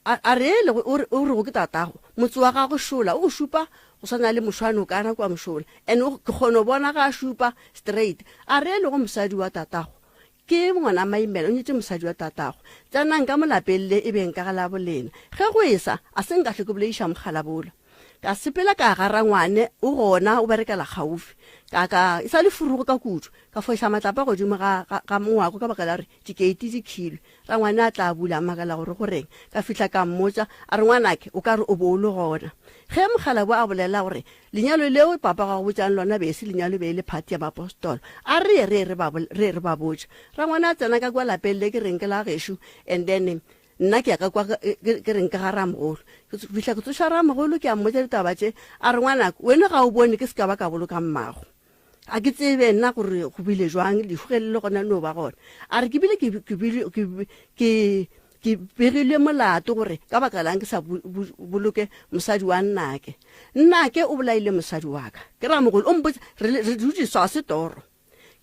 a, a re ele o re, o rego ke tatago, motse wa gago šola, o šupa go swana le mošwanokana kua mošola. And o, ke kgona go bona ga a šupa straight. A re ele go mosadi wa tatago. Ke ngwana Maimela, o nyetše mosadi wa tatago. Tsenang ka mo lapeng le e beng ka ga la bolena. Ge go esa, a se nka hlwe ke boleiša mokgalabola. Ka sepela ka ga rangwane, o gona, o berekela kgaufi. Ka ka, e sa le furugo ka kudu, ka foša matlapa godimo ga, ga, ga mongwako ka baka la gore dikeiti di khilwe. Rangwane a tla bula, a makala gore go reng. Ka fihla ka mmotša, a re, Ngwanake, o ka re o bo o le gona. Ge mokgalabje a bolela gore lenyalo leo papa ga go botšang lona be e se lenyalo be e le phathi ya maapostolo, a re ye re ye re ba, re ye re ba botše. Rangwane a tsena ka kua lapeng le ke reng ke la gešo and then Nna ke ya ka kwa ke, ke reng ka ga ramogolo. Ke fihla ke tsoša ramogolo, ke a mmotša ditaba tše. A re, Ngwanaka, wene ga o bone ke se ka ba ka boloka mmago. Ga ke tsebe nna gore go bile jwang, lehu ge le le gona le no ba gona. A re, Ke bile ke, ke, ke, ke, ke begilwe molato gore ka baka lang ke sa boloke mosadi wa nnake. Nnake o bolaile mosadi wa ka. Ke ramogolo, o mpotša, re, re dutše swa se toro.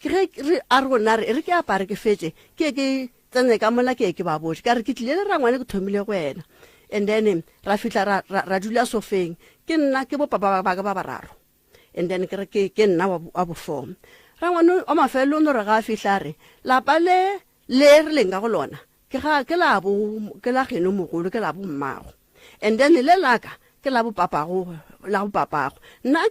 Ke ge re a re go nna re e re ke apare ke fetše ke ye ke tsene ka mola ke ye ke ba botše ka re ke tlile le rangwane ke thomile go wena and then ra fihla ra, ra, ra dula sofeng ke nna ke bo papa ba ka ba bararo and then ke re ke, ke nna wa, wa bofo rangwane wa mafelelo o no re ga a fihla a re lapa le le re leng ka go lona ke ga ke la bo ke la geno mogolo ke la bo mmago and then le laka ke la bo papago la bo papago nna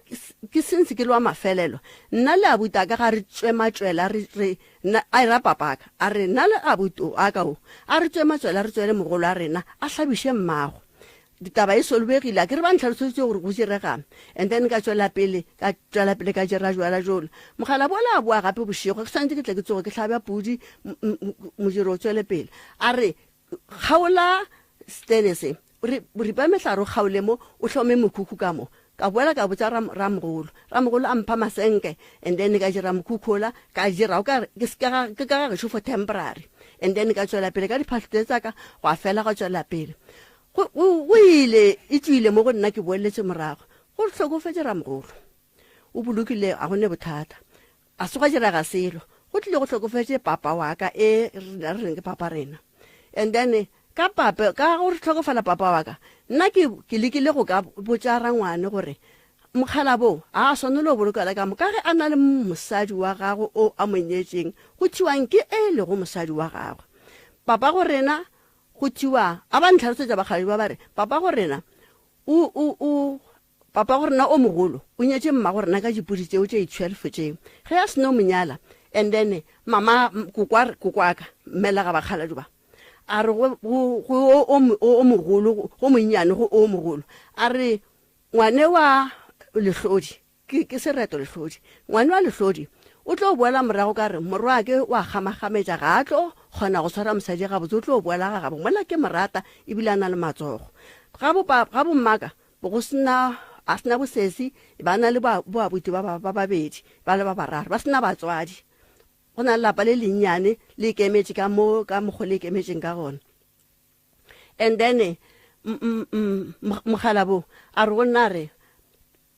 ke since ke le wa mafelelo nna le abuti a ka ga re tswe matswela re re nna a ra papaka a re nna le abuti a ka o a re tswe matswela re tswele mogolo a rena a hlabiše mmago Ditaba e solobegile, a ke re ba ntlhaloseditše gore go diregang. And then ka tšwela pele, ka tšwela pele ka dira jwala jola. Mogala bola a boa gape bošego, ke swanetše ke tle ke tsoge ke hlabja pudi, modiro o tšwele pele. A re, kgaola stene se, re ripa mehlare o kgaole mo, o hlome mokhukhu ka mo. Ka boela ka botša ramogolo, ramogolo a mpha masenke, and then ka dira mokhukhu ola, ka dira o ka re ke ka ga gešo for temporary. And then ka tšwela pele ka diphahlo tše tsa ka, gwa fela gwa tšwela pele. Go, go, go ile, e tšwile mo go nna, ke boeletše morago. Go hlokofetše ramogolo. O bolokile, ga go ne bothata. A se gwa direga selo. Go tlile go hlokofetše papa wa ka, e re reng ke papa rena. And then, ka papa, ka go hlokofala papa wa ka, nna ke, ke lekile go ka botša rangwane gore mokgalabo ga a swanelo go bolokela ka mo, ka ge a na le mosadi wa gagwe o a mo nyetšeng, go tšhiwang ke e lego mosadi wa gagwe. Papa go rena Go tšiwa, a ba ntlhalosetša bakgalabje ba ba re, Papago rena o, o, o, papago rena o mogolo o nyetše mmago rena ka dipudi tšeo tše 12 tšeo. Ge a seno mo nyala, and then mama, kokwa, kokwaka, mmelega bakgalabje ba, a re go, go, go o, o, o, o mogolo, go monnyane go o mogolo, a re, Ngwane wa Lehlodi, Ke, ke sereto, Lehlodi. Ngwane wa Lehlodi o tlo boela morago ka re, Morwake o a kgamakgametša, ga a tlo kgona go swara mosadi gabotse, o tlo boela ga gabo mola ke mo rata ebile a na le matsogo. Ga bo pa, ga bommaka bo go sena, a sena bosesi, ba na le bo, boabuti ba, ba, ba babedi, ba le ba bararo, ba sena batswadi. Go na le lapa le lennyane le ikemetše ka mo, ka mokgo le ikemetšeng ka gona. And then, mokgalabo a re go nna a re,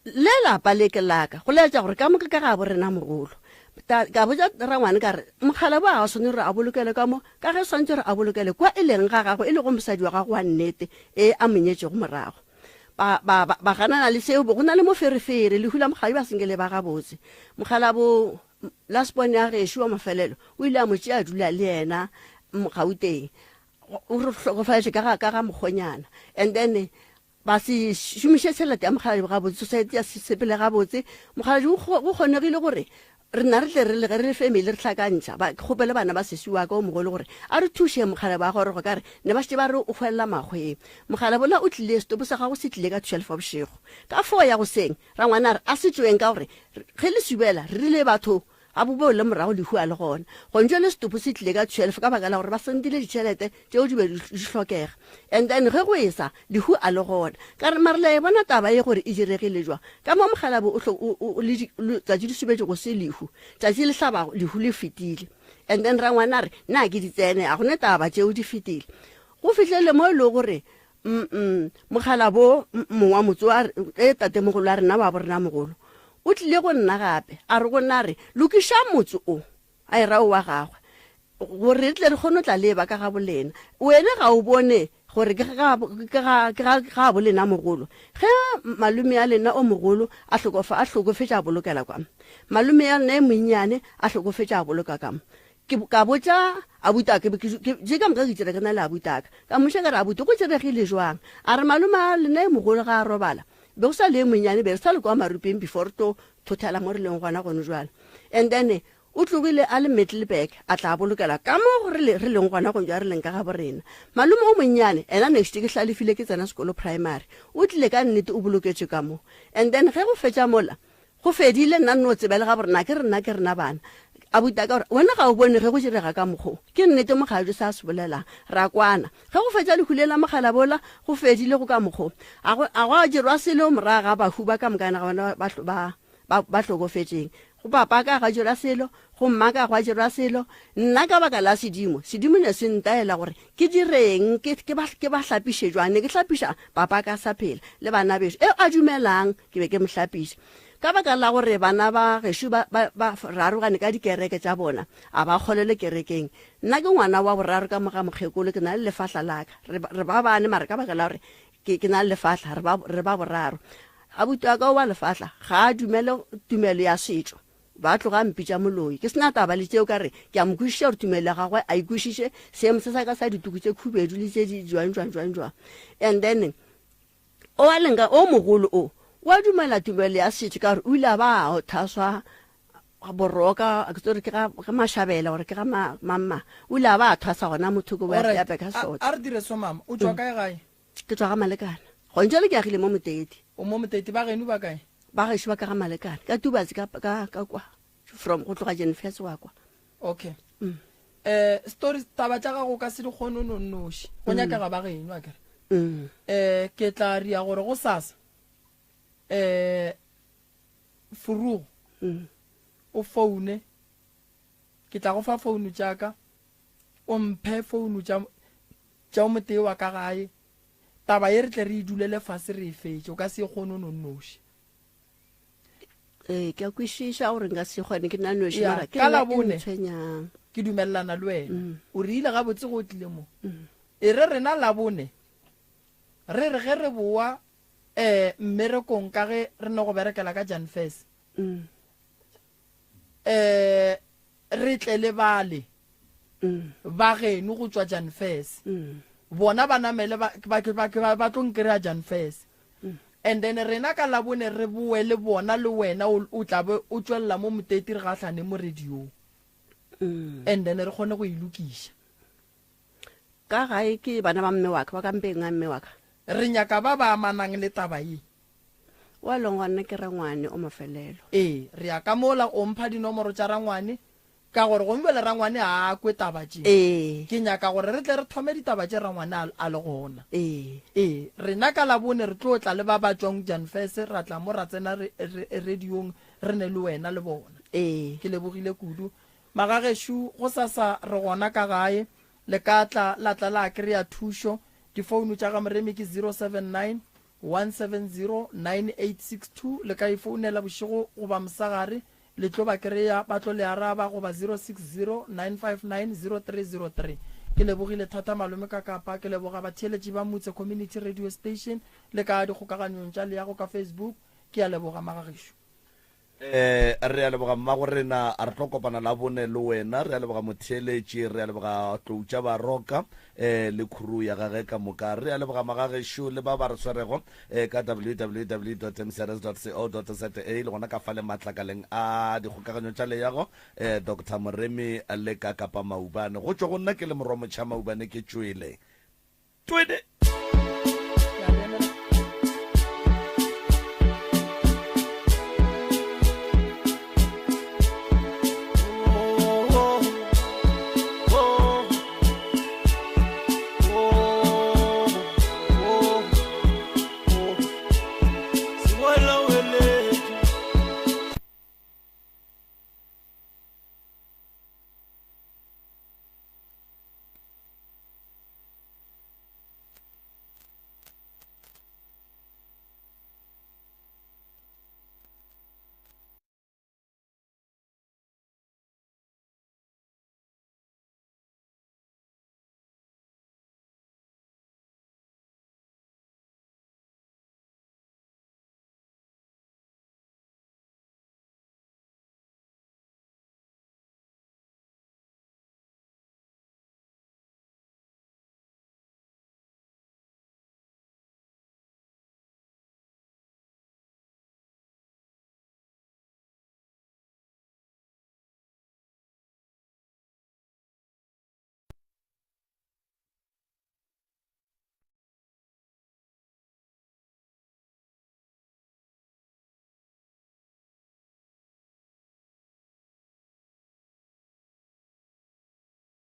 Le lapa le ke la ka, go laetša gore ka moka ka gabo rena mogolo. Ta, ka botša rangwane ka re, Mokgalabo ga a swanele gore a bolokele ka mo, ka ge swanetše gore a bolokele kwa e leng ga gagwe, e lego mosadi wa gagwe wa nnete, e a mo nyetšego morago. Ba, ba, ba, ba ganana le seo, go na le moferefere, lehu la mokgalabo a se nke le ba gabotse. Mokgalabo, last born ya gešo wa mafelelo, o ile a mo tšea a dula le yena Gauteng. O re hlokofaletše ka ga, ka ga mokgonyana. And then, Ba se šomiše tšhelete ya mokgalabje gabotse, society ya se sepele gabotse. Mokgalabje go kgonegile gore rena re tle re le ge re le family re hlakantšha, ba kgopele bana ba sesi wa ka o mogolo gore a re thuše mokgalabje wa gorogo ka re ne ba šetše ba re o hwelela makgweng. Mokgalabje ola o tlile, setopo sa gagwe se tlile ka 12 wa bošego. Ka four ya goseng rangwane a re a se tšweng ka gore ge le subela re rile batho A bo boele morago lehu a le gona. Gontšo le setopo se tlile ka 12 ka baka la gore ba sendile ditšhelete tšeo di be di hlokega. And then ge go esa, lehu a le gona. Ka re, mare le a e bona taba ye gore e diregile jwang? Ka mo mokgalabje o hlo, o, o, le di, le, tšatši le subetše go se lehu. Tšatši le hlabago, lehu le fetile. And then rangwane a re, Na ke di tsene, a go ne taba, tšeo di fetile. Go fihlele mo e lego gore Mm-mm. Mokgalabo mong wa motse wa e tatemogolo wa rena wa borena mogolo o tlile go nna gape a re go nna re lokiša motse o a e rao wa gagwe gore re tle re kgone go tla leba ka ga bolena wene ga o bone gore ke ga ke ga ke ga ga bolena mogolo ge malome ya lena o mogolo a hlokofa a hlokofetša a bolokela kwa malome ya lena e monnyane a hlokofetša a boloka ka mo. Ke ka botša abutaka, ke be ke, ke, tše ka moka ke tšere ke na le abutaka. Ka mmoša ka re, Abuti, go tširegile jwang? A re, Malome a lena e mogolo ga a robala, be go sa le e monnyane, be re sa le kwa marupeng before re tlo thothela mo re leng gona gone jwale. And then o tlogile a le Middelburg, a tla bolokela ka mo re le, re leng gona gone jwale, re leng ka gabo rena. Malome o monnyane, ena next ke hlalefile ke tsena sekolo primary, o tlile ka nnete o boloketšwe ka mo. And then ge go fetša mola, Go fedile, nna nno tseba le ga gore na ke rena ke rena bana. Abuti a ka gore, wena ga o bone ge go direga ka mokgo? Ke nnete mokgalabje se a se bolelang. Ra kwana. Ge go fetša lehu le la mokgalabola, go fedile go ka mokgo. A go, a gwa dirwa selo morago ga bahu ba ka mokana ga bona ba, ba, ba, ba hlokofetšeng. Go papa ka gwa dirwa selo, go mma ka gwa dirwa selo. Nna ka baka la sedimo, sedimo ne se ntaela gore ke direng, ke, ke ba, ke ba hlapiše jwang. Ne ke hlapiša papa ka sa phela, le bana bešo. E a dumelang, ke be ke mo hlapiša. Ka baka la gore bana ba gešo ba, ba, ba rarogane ka dikereke tša bona, a ba kgolelwe kerekeng. Nna ke ngwana wa boraro ka mo ga mokgekolo, ke na le lefahla la ka. Re, re ba bane, mara ka baka la gore ke, ke na le lefahla, re ba, re ba boraro. Abuti wa ka wa lefahla ga a dumele tumelo ya setšo. Ba tloga mpitša moloi. Ke se na taba le tšeo, ka re ke a mo kwešiša gore tumelo ya gagwe a e kwešiše, seemo se sa ka sa dituku tše khubedu le tše di jwang, jwang, jwang, jwang. And then, O a lenga o mogolo o, o a dumela tumelo ya setšo ka gore o ile a ba a thaswa boroka ke tsore ke ga ga mashabela gore ke ga mamma o ile a ba a thwasa gona motho ko ya ka sotho. A re dire so mama, o tšwa kae gae? Ke tšwa ga Malekana. Gone jwale ke agile mo Moteti. O mo Moteti, ba geno ba kae? Ba gešo ba ka ga Malekana, ka Tubatse ka ka ka kwa from go tloga Jenfes wa kwa. Okay. Mm. Eh stories taba tša gago ka se di kgone no noši. Go mm. nyakega ba geno a kere. Mm. Eh ke tla ria gore go sasa. Eh furugo. Mm. O phone. Ke tla go fa phone tša ka. O mphe phone tša tša o motee wa ka gae. Taba ye re tle re e dulele fase re e fetše. O ka se e kgone no noši. Ee, ke a kwešiša gore nka se kgone ke nna noši, Ya, mara ke ka nna e Labone ntshwenyang. ke dumelelana le wena. Mm. O rile gabotse ge o tlile mo. Mm. E re rena Labone re re ge re boa um mmerekong ka ge re no go berekela ka Jan Fes, Mm. um re tle le bale Mm. ba geno go tšwa Jan Fes. Mm. Bona ba namele ba, ba, ba, ba, ba tlo nkry-a Jan Fes. Mm. And then rena ka Labone re boe le bona le wena o, o tla be o tšwelela mo Moteti re gahlane mo radiong. Mm. And then re kgone go e lokiša. Ka gae ke bana ba mme wa ka, ba ka mpeng ga mme wa ka. Re nyaka ba ba amanang le taba ye. Wa leng gona ke rangwane o mafelelo. Ee, re ya ka mola o mpha dinomoro tša rangwane Ka gore gomme bjale rangwane ga a kwe taba tše. Ee. Ke nyaka gore re tle re thome ditaba tše rangwane a, a le gona. Ee. Ee, rena ka Labone re tlo tla le ba ba tšwang Janfese, ra tla mo ra tsena re, re, radiong re ne le wena le bona. Ee. Ke lebogile kudu. Magagešo, gosasa re gona ka gae. Le ka tla, la tla la kry-a thušo. Difounu tša ga Moremi ke 079 170 9862. Le ka e founela bošego goba mosegare. Le tlo ba kereya, ba tlo le araba, goba 0609590303. Ke lebogile thata malome ka kapa. Ke leboga batheeletši ba Mutse Community Radio Station le ka dikgokaganyong tša leago ka Facebook. Ke a leboga magagešo. Eh, re a leboga mmago rena, re tlo kopana Labone le wena. Re a leboga motheeletši, re a leboga Tlou tša Baroka eh, le khuru ya gage ka moka. Re a leboga magagešo le ba ba re swerego eh, ka www.mcrs.co.za le gona ka fale matlakaleng a dikgokaganyo tša leago eh, Doctor Moremi le ka Kapa Maubane. Go tšwa go nna ke le Morwa Motšha Maubane ke tšwele. Twede!